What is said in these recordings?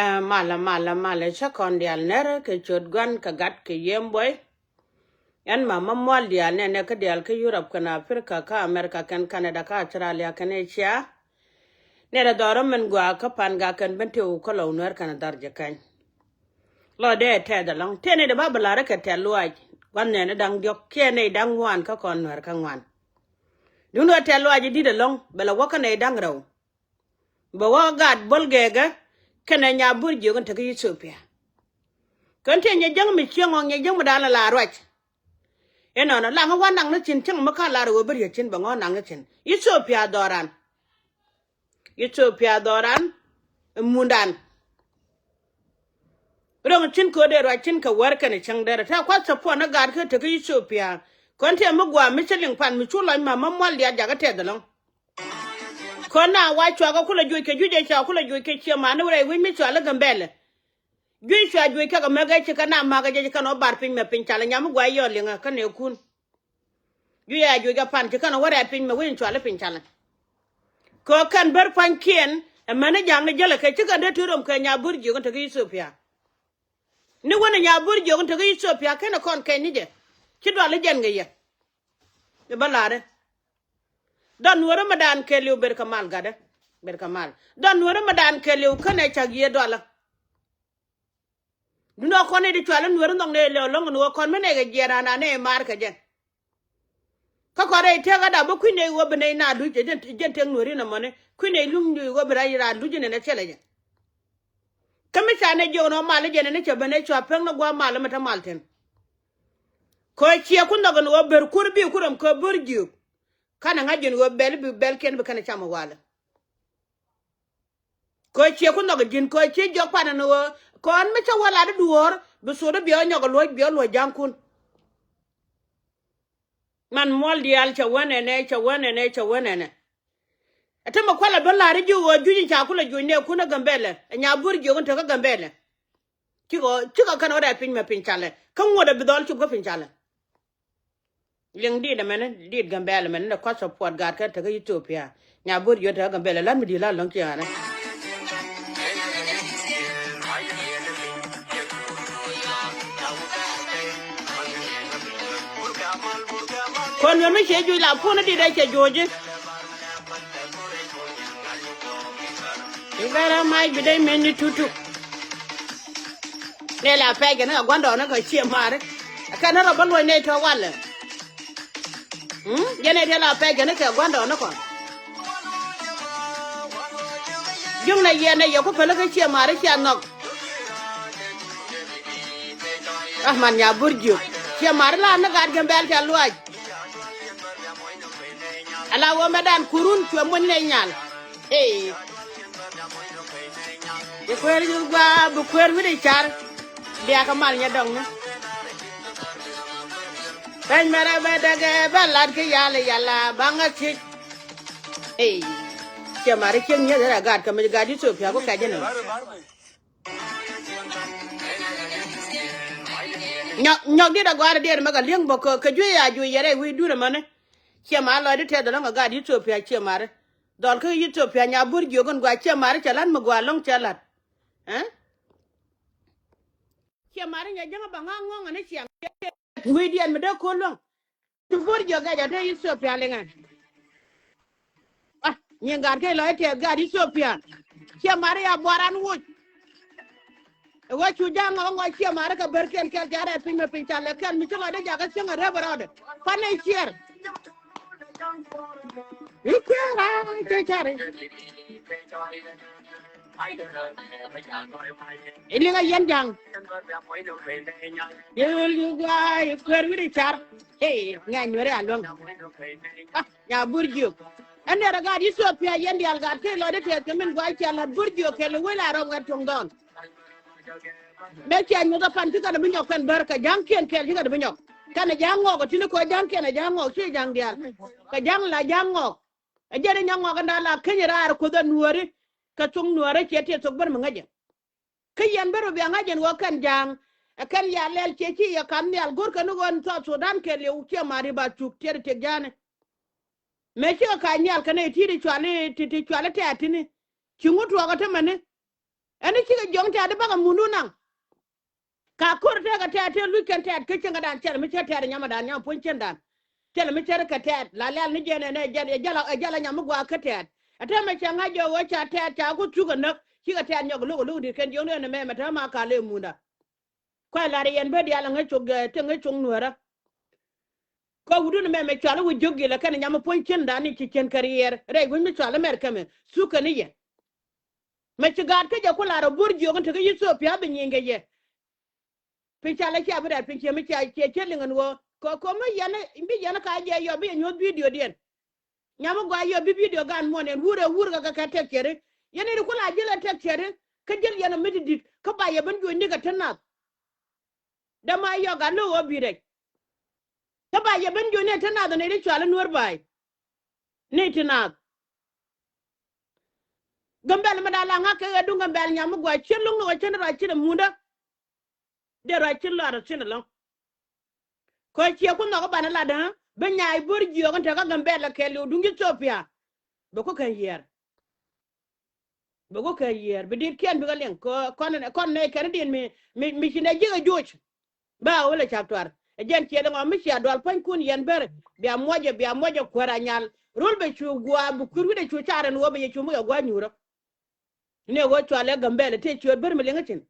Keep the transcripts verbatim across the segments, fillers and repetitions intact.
Ɛ malɛ, malɛ, malɛ, cä kɔn diaal nɛr kɛ ciöt Gua̱n kɛ Gat kɛ Yiëë Buɔy. Ɛn ma ma mual diaal nɛnɛ kä diaal kä Yurop kɛnɛ Aprika kä Amerika kɛnɛ Kanada kä Australia kɛnɛ Ëëcia. Nɛy ti dhɔr min gɔaa kä Pan Gak kɛnɛ Bentiu kä Lɔw Nuɛr kɛnɛ dhɔr Jikäny. Lɔ dee tɛth ɛlɔ̱ŋ. Tëë nɛy ti ba bi la̱r kɛ tɛth lɔaac. Gua̱n nɛnɛ da̱ŋ diɔ̱k kiɛ nɛy da̱ŋ ŋuan kä kɔn Nuɛr kä ŋuan. Duundɛ tɛth lɔaac di̱t ɛlɔ̱ŋ bɛ lɛ wä kä nɛy da̱ŋ rɛw. Bɛ wä gaat Buɔl Gɛɛkɛ kɛnɛ Nyabuur Jiök in te kä Ithiopia. Kɛn tëë nyɛ jäŋ mi cieŋ ɔ, nyɛ jäŋ mi da̱a̱n la ruac. Inɔnɔ laŋ wä naŋ ni thi̱n, cäŋ mi ka̱n lar ɣöö bi riet thi̱n, bɛ ŋɔ̱ naŋ ni thi̱n. Ithiopia dhɔran. Ithiopia dhɔran. Imundan. Röŋ thi̱n kɛ ɣöö dee ruac thi̱n kɛ wär kɛnɛ cäŋ derɛ. Te kuath support ni gaat kä te kä Ithiopia. Kɔn tëë mi gua̱a̱ mi cä liŋ pan mi cu lɔc ma ma mual diaal jakä tɛth ɛlɔ̱ŋ. Kɔn na wa cua kɛ kulɛ juɔc kɛ juc ɛ, cua kulɛ juɔc kɛ ciɛ mani wä rɛy wi̱c mi cua lɛ Gambɛlɛ. Juc cua juɔc kɛ kɛ mɛk ɛ, ci kɛ na ma̱k ɛ jɛ, ci kɛn ɔ bar piny mɛ piny calɛ, nyam mi gua̱c yɔɔl liŋɛ kä nɛɛkun. Juc a juɔc kɛ pan, ci kɛn ɔ wä rɛy piny mɛ wi̱c in cua lɛ piny calɛ. Kɛ kɛn ber pa̱nykiɛn ɛ mɛn ni ja̱a̱ŋ ni jälɛ kɛ, ci kɛn dee ti röm kɛ Nyabuur Jiök in te kä Ithiopia. Ni wänɛ Nyabuur Jiök in te kä Ithiopia kenɛ kɔn kɛn ni jɛ. Ci dual i̱ jɛn kɛ yɛ. I̱ bä la̱rä. Dhɔn Nuäärä mi daan kɛɛliw, ber kɛ mal gatdä. Ber kɛ mal. Dhɔn Nuäärä mi daan kɛɛliw känɛ cak yiëë dualä. Duundɛ kɔn nɛy ti cɔal i̱ Nuäärä nhɔk nɛy lɛ ɛlɔ̱ŋ ni ɣöö kɔn mi nɛy kɛ jiɛɛr raan, raan nɛy maar kɛ jɛ. Kä kɔn rɛy tëkäda bä kui̱ nɛy ɣöö bi nɛy na duc, jɛn, jɛn tëk Nuääri nɔmɔni. Kui̱ nɛy luŋ ɣöö bi raan duc inɛnɛ thilɛ jɛ. Kä mi ca nɛy jiök nɔ mal i̱ jɛn ɛn i̱ cɛ ben ɛ cua pek ni gua̱a̱ mal mi te mal thi̱n. Kɛ ɣöö ciɛ ku nhɔk ɛn ɣöö ber kur bi ku röm kɛ Buur Jiök. Kanɛ ŋa̱c ji̱n ɣöö bɛl bi bɛlkiɛn bi kɛn cam ɛ walɛ. Kɛ ɣöö ciɛ ku nhɔk ji̱n, kɛ ɣöö ciɛ jiɔk pan ɛn ɣöö kɔn mi cä wä lat i̱ duɔ̱ɔ̱r bi thot i̱ biɛ ɣä nyɔk ɛ luɔ̱c, biɛ ɣä luɔ̱c ja̱ŋkun. Man muɔl diaal cɛ wä nɛnɛ, cɛ wä nɛnɛ, cɛ wä nɛnɛ. Ɛ te mɛ kualɛ ben la̱r i̱ ji̱ ɣöö juc in ca kulɛ juɔc nɛɛkun ɛ Gambɛlɛ, ɛ Nyabuur Jiök in te kä Gambɛlɛ. Cikɛ, cikɛ kɛn ɣöö rɛy piny mɛ piny calɛ. Kä ŋuɔ̱t ɛ bi dhɔl cop kä piny calɛ. Liŋ dit ɛmɛni, dit Gambɛlɛ ɛmɛni, ni kɔc support gaat kä te kä Ithiopia. Nyabuur Jiök te kä Gambɛlɛ, la̱t mi di̱i̱t la̱t lɔ̱ŋ ciɛŋ anɛ. Kɔn yɔn mi ciɛ juɔc la puɔ̱n i̱ dit ɛ ciɛ juɔc i̱. I̱ bɛrɛ mac bi dee meni tutu. Nɛ la pɛc kɛn kɛ gua̱ndɔɔŋni kɛ ciɛ mari. Kɛn rɔ bä luɔ̱c nɛy tɔ̱ walɛ. Mm? Yɛn nɛy ti la pɛc kɛn kɛ gua̱ndɔɔŋni kɔn. Juŋ nɛ yɛn nɛ yɛ ku päl kä ciɛ mari cia nhɔk. Ah, man Nyabuur Jiök. Ciɛ mari la ni gat Gambɛl ca luaac. Ala wä mɛ dan kurun cuɛ muny nɛ nyal. Ee. Bi kueer Jiök gua, bi kueer wi̱ni car. Bia kä mal nyɛ dɔŋni. Pɛny mɛrɛ bɛ dɛgɛ bɛ lat ki yal yala baŋä thiec. Ee. Ciɛ mari cieŋ nyieth rɛ gat kä mi gat Ithiopia ku kɛc ni. Nyɔk, nyɔk dit a gɔaa diɛɛr mɛ kɛ li̱eŋ bä kɛ, kɛ juey a juey yɛrɛ wi̱i̱ dun ɛmɛni. Ciɛ ma lɔcdi tɛth ɛlɔ̱ŋ kɛ gaat Ithiopia ciɛ mari. Dhɔl kä Ithiopia Nyabuur Jiök in gua ciɛ mari cɛ la̱t mi gua lɔ̱ŋ cɛ la̱t. Ɛh? Ciɛ mari nyɛ jäŋ bä ŋa̱ ŋɔ̱ŋ ɛn ciaŋ. Wi̱i̱diɛn mi dee ko̱l luäŋ. Ci Buur Jiök gɛc a te Ithiopia liŋɛ. Ah, nyin gaat kɛ lɔ i̱ tɛth gaat Ithiopia. Ciɛ mari a buaran woc. Ɛ wä cu ja̱a̱ŋ ŋɔk ŋɔk ciɛ mari kɛ ber kɛl kɛl ca rɛt piny mɛ piny ca lɛ kɛl mi ci lɔcdä jakä cieŋ a rep rɔɔdɛ. Pan nɛ ciɛɛr. I̱ ciɛɛr a cɛ cari. Iliŋ a yɛn ja̱ŋ. Yul yu guay kuer wi̱ni car. Hey, ŋɛny weri a luäŋ. Ah, Nyabuur Jiök. Ɛn derɛ gaat Ithiopia yɛn diaal gaat kɛ lɔcdä tɛth kɛ min guay cɛ la̱t Buur Jiök kɛ li wël a rɔm ɣɛt tuɔ̱ŋ dhɔn. Mëë cia nyuɔth a pan ci kɛn a bi nyɔk kɛn bär kɛ ja̱ŋkiɛn kɛl ci kɛn a bi nyɔk. Kɛn a ja̱ŋ ŋɔk a tini kɔ ja̱ŋkiɛn a ja̱ŋ ŋɔk ci ja̱ŋ diaal. Kɛ ja̱ŋ la ja̱ŋ ŋɔk. Ɛ jɛn i̱ nyɔk ŋɔk ɛn da̱a̱ la keny raar kuoth ɛ nuääri. Kɛ thok nuäärä ciɛ tiɛt thok bär mi ŋäcɛ. Kä yɛn bär bi bia ŋa̱c ɛn ɣöö kɛn ja̱a̱ŋ ɛ kɛn ya lɛl ciɛ ci yɛ ka̱m nhial go̱rkɛ ni ɣöö ɛn South Sudan kɛɛliw ciɛ ma̱a̱ri ba thuk tiɛt ɛ tiɛk ja̱a̱ni. Mëë cikɛ ka̱c nhial kɛn ɛ ti̱i̱t ɛ cuali ti ti cuali tɛ̈t ti̱ni. Ci ŋut tuɔɔk ɛ tämɛni. Ɛn i̱ cikɛ jiɔŋ tɛ̈t i̱ bakɛ mundu naŋ. Ka ko̱r tɛ̈t kɛ tɛ̈t tëë luc kɛn tɛ̈t kä cieŋ kɛ dan cɛl mi cɛ tɛ̈t i̱ nyam ɛ dan nyam puɔ̱ny cien dan. Cɛl mi cɛ ri kɛ tɛ̈t la lɛl ni jɛn ɛn ɛ jɛn ɛ jɛl ɛ jɛl ɛ nyam mi gua̱a̱k kä tɛ̈t. Ɛ tɛmɛ cɛ ŋa̱c jɛ ɣöö ca tɛ̈t ca ku cuk ɛ näk cikɛ tɛ̈t nyɔk lo̱k ɛ lo̱k di̱t kɛn jiɔŋ ni ɛn ɛmɛ mɛ tɛmɛ a ka lëë munda. Kuay lar yɛn bä diaal ɛ ŋäc cok ɛ tëë ŋäc cok nuäärä. Kä wudun mɛ mɛ cual i̱ wu jiök gilɛ kɛn nyam i̱ puɔ̱ny cin dan i̱ ci cien kɛ riɛɛr rɛy wi̱c mi cual i̱ mɛr kɛmɛ thuk kɛn i̱ yɛ. Mɛ ci gaat kä jɛ ku lar ɛ buɔ̱r jiök in tekɛ Ithiopia bi nyieny kɛ yɛ. Piny cal i̱ cia bi rɛt piny ciɛ mi cia ciɛ ciɛ liŋ ɛn ɣöö kɛ kɛ mi yɛn i̱ bi yɛn i̱ ka jɛ yɔ bi yɛ nyuɔ̱th bidio diɛn. Nyam i̱ gɔaa yɔ bi bidio gan muɔ̱n ɛn wur ɛ wur kɛ kɛ kɛ tɛk ciɛri. Yɛn i̱ ri ku la ji̱l ɛ tɛk ciɛri kä ji̱l yɛn ɛ mi ti di̱t kä ba yɛ ben juɔ̱cni kɛ te nath. Dee ma yɔk a lo̱k ɣöö bi̱i̱ rɛc. Kä ba yɛ ben juɔ̱c ni ti naath ni ri cual i̱ nuäär ba̱a̱y. Ni ti naath. Gambɛl mi da̱a̱ la ŋa̱k kɛ ɣɛ duŋ Gambɛl nyam mi gua̱a̱c cien lo̱ŋ ni ɣöö cien ruac cin ɛ mundä. Dee ruac cin lɔaar ɛ cin ɛlɔ̱ŋ. Kɔ ciɛ ku nhɔk i̱ banɛ lat ɣä bi nyaay bo̱r jiɔk in tekä Gambɛl ɛ kɛɛliw duŋ Ithiopia. Bɛ ku kɛn yiɛɛr. Bɛ ku kɛ yiëër bi di̱t kiɛn bikɛ liŋ kɔ kɔn kɔn nɛ kɛn di̱t mi mi mi ci nɛ ji̱ kɛ joc. Ba wä lɛ cak tuar ɛ jɛn ciɛ liŋ ɔ mi cia dual pua̱nykun yɛn ber bia muɔcɛ bia muɔcɛ kuäär a nyal rul bɛ cu gua̱a̱ bi kui̱r wi̱cdɛ cu car ɛn wä bɛ yɛ cu mi kɛ gua̱a̱ nyuurä. Ni wä cualɛ Gambɛl tëë ciöt ber mi liŋ cin.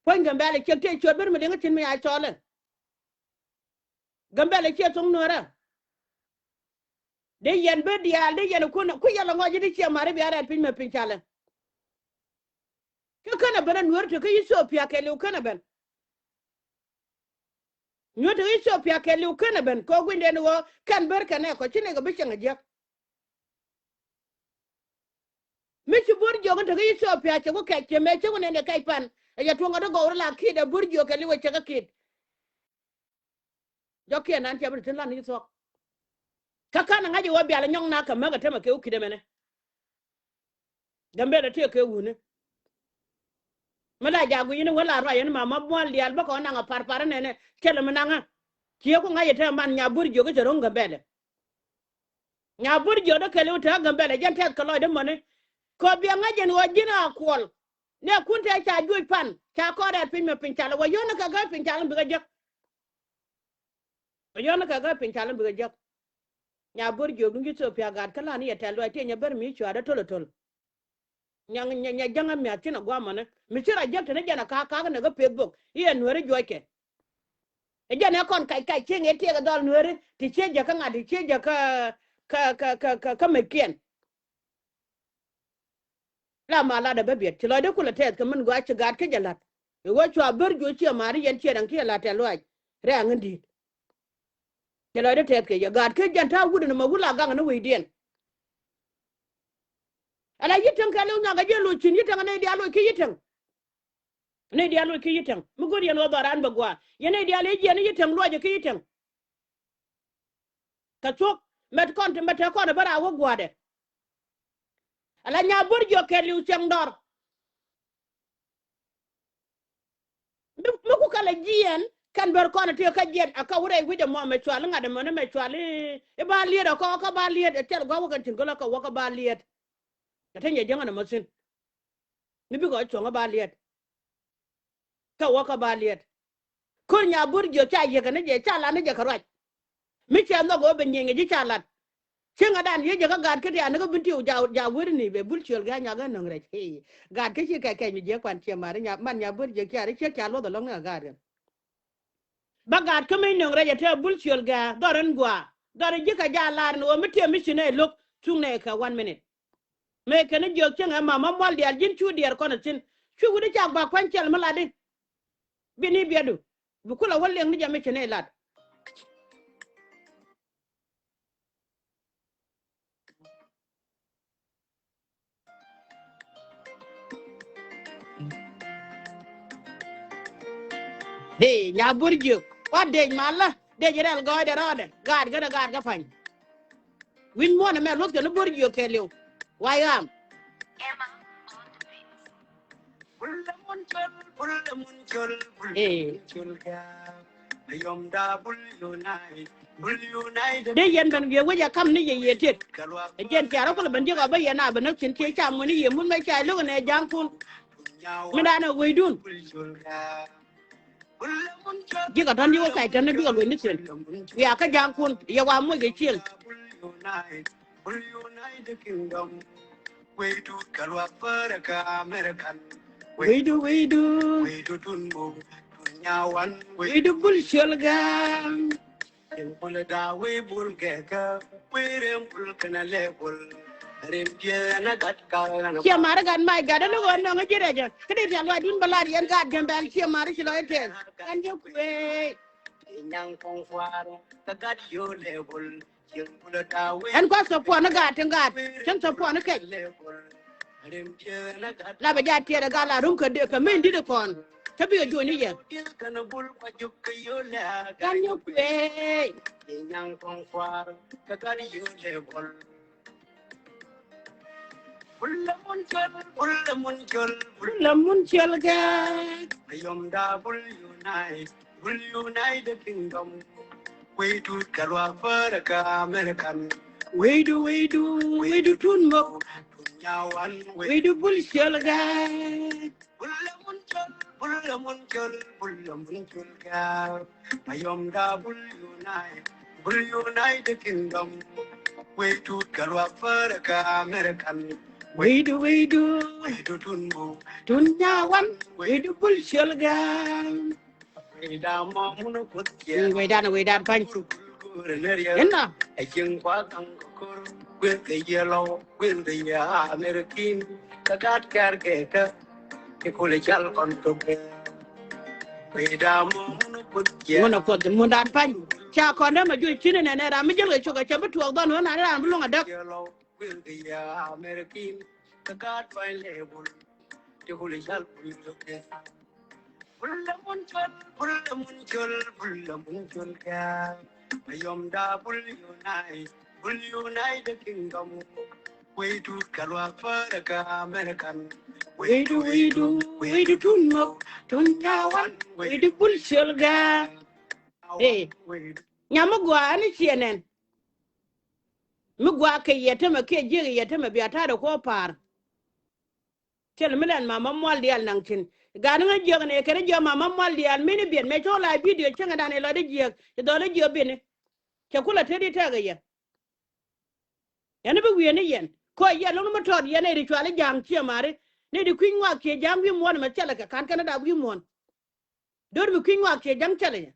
Puɔ̱ny Gambɛl ciek tëë ciöt ber mi liŋ cin mi a cɔlɛ. Gambɛl ciɛ thoŋ nuɔrä. Dee yɛn bä diaal dee yɛn kun ku yɛl ŋɔc ji̱ dee ciɛ mari bia rɛt piny mɛ piny calɛ. Kä känɛ ben a nuɔr ti kä Ithiopia kɛɛliw känɛ ben. Nyuɔr ti kä Ithiopia kɛɛliw känɛ ben kɛ gui̱n den ɣöö kɛn ber kɛn ɛ kɔ ci nɛ kɛ bi cieŋ a jiäk. Mi ci bo̱r jiɔk in te kä Ithiopia cɛ ku kɛc cɛ mɛ cɛ ku nɛn yɛ kɛc pan ɛ yɛ tuɔŋ a dee gɔw ri la kit ɛ bo̱r jiɔk kɛɛliw ɛ cɛ kä kit. Jɔkiɛn nan tiɛp ni tin lan ni thuɔk. Kä kan ŋa̱c iwä bial nyɔŋ na kä mäk ɛ temɛ kɛ wä kidɛ mɛnɛ. Gambɛl ɛ tëë kɛ wuni. Mi la jaak wi̱i̱ni wä la ruac ɛn ma ma mual diaal bä kɔn naŋ a parpar nɛnɛ. Cɛ lɛ mi naŋä. Ciɛ ku ŋa̱c ɛ te man nya bur jiök cɛ ro̱ŋ Gambɛl ɛ. Nya bur jiök dee kɛl iwä te Gambɛl ɛ jɛn tɛth kɛ lɔcdä mäni. Kɔ biɛ ŋa̱c ɛn ɣöö ji̱n a kuɔl. Nɛ kun tɛ ca juɔc pan ca kɔn rɛɛt piny mɛ piny cal wä yɔ̱n kɛ gäi piny cal bikɛ jek. Wä yɔ̱n kɛ gäi piny cal bikɛ jek. Nya bor jiök duŋ ci Ethiopia gaat kä lan iɛ tɛl luac tiɛ nyɛ ber mi cuaat ɛ tol ɛ tol. Nya nya nya jäŋä miath cin ɛ guamɔnɛ mi ci rɔ jek teni jɛn ɛ kaak kaak nɛ kä Facebook iɛ nueri juɔckɛ. Ɛ jɛn ɛ kɔn kac kac cieŋ ɛ tiɛk ɛ dhɔl nueri ti ciec jɛ kä ŋa̱t ti ciec jɛ kä kä kä kä kä mec kiɛn. La ma lat a bä biɛt ci lɔcdä kulɛ tɛth kɛ min gɔaa ci gaat kä jɛ la̱t. Iwä cua bär juɔc ciɛ ma̱a̱ri yɛn ciɛ da̱ŋ kiɛ la̱t tɛ̈th luaac rɛ̈ɛ̈ŋ in di̱i̱t. Ci lɔcdä tɛth kɛ yɛ gaat kä jɛn ta̱a̱ wut in ma wut la gaŋ ni wecdiɛn. Ala yi̱täŋ kɛ liw nhɔakä jiɛ loc ci̱n yi̱täŋ anɛy diaal loc kä yi̱täŋ. Anɛy diaal loc kä yi̱täŋ mi go̱r yɛn ɣöö dhɔran bɛ gua̱a̱ yɛn nɛy diaal yɛ jiɛn ni yi̱täŋ luɔcɛ kä yi̱täŋ. Kɛ thuɔ̱k mɛt kɔn ti mɛt te kɔn ɛ bä raak wä gua̱a̱dɛ. Ala nya bur jiɔk kɛɛliw cieŋ dɔr. Mi mi ku kɛ lɛ jiɛn kɛn ber kɔn ti kä jiɛn a kä wurɛ wi̱c ɛmɔ mɛ cual iŋa̱t ɛmɔ ni mɛ cual i̱ ba liet ɛ kɔ kä ba liet ɛ cɛl gua̱ wä kɛn cin kä lɔ kɛ wä kä ba liet. Ɛ te nyɛ jäŋ ɛn ɛmɔ thi̱n. Ni bikɛ ɔ cuɔ̱ŋ ɛ ba liet. Kä wä kä ba liet. Ko̱r nya bur jiök ca yiëkɛ ni jɛ ca lat ni jɛ kɛ ruac. Mi cɛ nhɔk ɣöö ben nyieny ɛ ji̱ ca lat. Cieŋädan yiëë jɛ kä gaat kä diaal ni kä bin tiw ja ja weri ni bɛ bul ciöl gɛ nya gɛ nöŋ rɛc. Hee. Gaat kä ci kɛc kɛc mi jiëë kuan ciɛ mari nya man nya bur jiök cia ri ciek ca luɔth ɛlɔ̱ŋ ni kɛ gaat kɛn. Bä gaat kä mi nöŋ rɛc ɛ te bul ciöl gɛ dhɔr ɛn gua̱a̱ dhɔr ɛ ji̱ kɛ ja lar ni ɣöö mi tiɛ mi ci nɛ lo̱k cuŋ nɛ kɛ one minute. Mëë kɛn jiök cieŋ ɛ mama mual diaal ji̱n cu diɛɛr kɔn ɛ thi̱n. Cu wut i̱ cak bak kuany cɛl mi latdi. Bi ni biɛtdu bi kulɛ wä liɛŋ ni jɛ mi ci ni lat. Dee nya bur jiök wa dec malä dec rɛl gɔɔydɛ rɔɔdɛ gaat gɛnɛ gaat gɛ pa̱ny. Wi̱ny muɔ̱n ɛmɛ luɔth kɛn i̱ bo̱r jiök kɛɛliw. Way ɣam. Ee. Dee yɛn ben wiee wec a kam ni yɛ yɛ tet. Ɛ jɛn tiarä kulɛ ben jiɛk a bä yɛn a ben näk cin tiee ca ŋuɛni yɛ mun mɛ ca lo̱k ɛn ɛ ja̱a̱ŋkun. Min da̱a̱n ɛ wecdun. Ji̱ kɛ tɔ̱n di wä pɛc tɛn ni bikɛ luny ni thi̱n. Wiaa kä ja̱a̱ŋkun yɛ wa moc kɛ cieŋ. Wecdu, wecdu. Wecdu, wecdu. Wecdu bul ciöl gɛm. Ciɛ mari gat mac gat ɛ lo̱k ɣän nɔŋ ji̱ rɛcä. Kä dee tial luaacdun bä lat yɛn gat Gambɛl ciɛ mari ci lɔc tɛth. Ɣän jɛ kuëë. Ɛn kua̱ thɔpuɔn ni gaat tin gaat cän thɔpuɔn ni kɛc. La bɛ jaa tiɛɛt ɛ gat la rum kɛ dee kɛ min di̱t ɛ kɔn. Kä bikɛ juɔ̱ny ni yɛn. Ɣän jɛ kuëë. Bul la mun col, bul la mun col, bul la mun col gɛ. Ayom da bul unite, bul unite the kingdom. Wecdu kɛ luaak American. Wecdu, wecdu, wecdu tun mok. Tun nyawan, wecdu bul col gɛ. Bul la mun col, bul la mun col, bul la mun col gɛ. Ayom da bul unite, bul unite the kingdom. Wecdu kɛ luaak American. Wecdu, wecdu. Wecdu tun mok. Tun nyawan, wecdu bul col gɛ. Wecdan, wecdan pa̱ny. Inɔ. Ŋun a kuoth mundan pa̱ny. Ca kɔn dämɛ juɔc cin inɛnɛ ram mi jäl kɛ cok a cɛ bi tuɔɔk dhɔn ɣän an ran bi luŋ a däk. Bul la mun col, bul la mun col, bul la mun col gɛ. Ayom da bul unite, bul unite the kingdom. Wecdu kɛ luaak American. Wecdu, wecdu, wecdu tun mok, tun nyawan, wecdu bul col gɛ. Ee, nyam mi gɔaa ɛn i̱ ciɛ nɛn. Mi gɔaa kɛ yɛ tämɛ kiɛ jiäk yɛ tämɛ bia ta̱a̱dɛ kuɔ pa̱a̱r. Thil mi lɛn mama mual diaal naŋ cin. Gat ni ŋä jiäk ni kɛn jiäk mama mual diaal mini biɛt mɛ cɔl la bidio cäŋɛ dan ilɔt ijiäk ci dhɔl ijiäk bini. Cɛ kulɛ tet itɛk iyɛ. Yɛn ibi wiee ni yɛn kɔ yɛ lo̱ŋ ni mi tɔt yɛn ɛ ri cual ija̱a̱ŋ ciɛ mari. Ni di kui̱ny ŋuak ciɛ ja̱a̱ŋ wi̱i̱ muɔ̱n mɛ thilɛ kɛ ka̱n kɛn idaap wi̱i̱ muɔ̱n. Do̱r bi kui̱ny ŋuak ciɛ ja̱a̱ŋ thilɛ yɛ.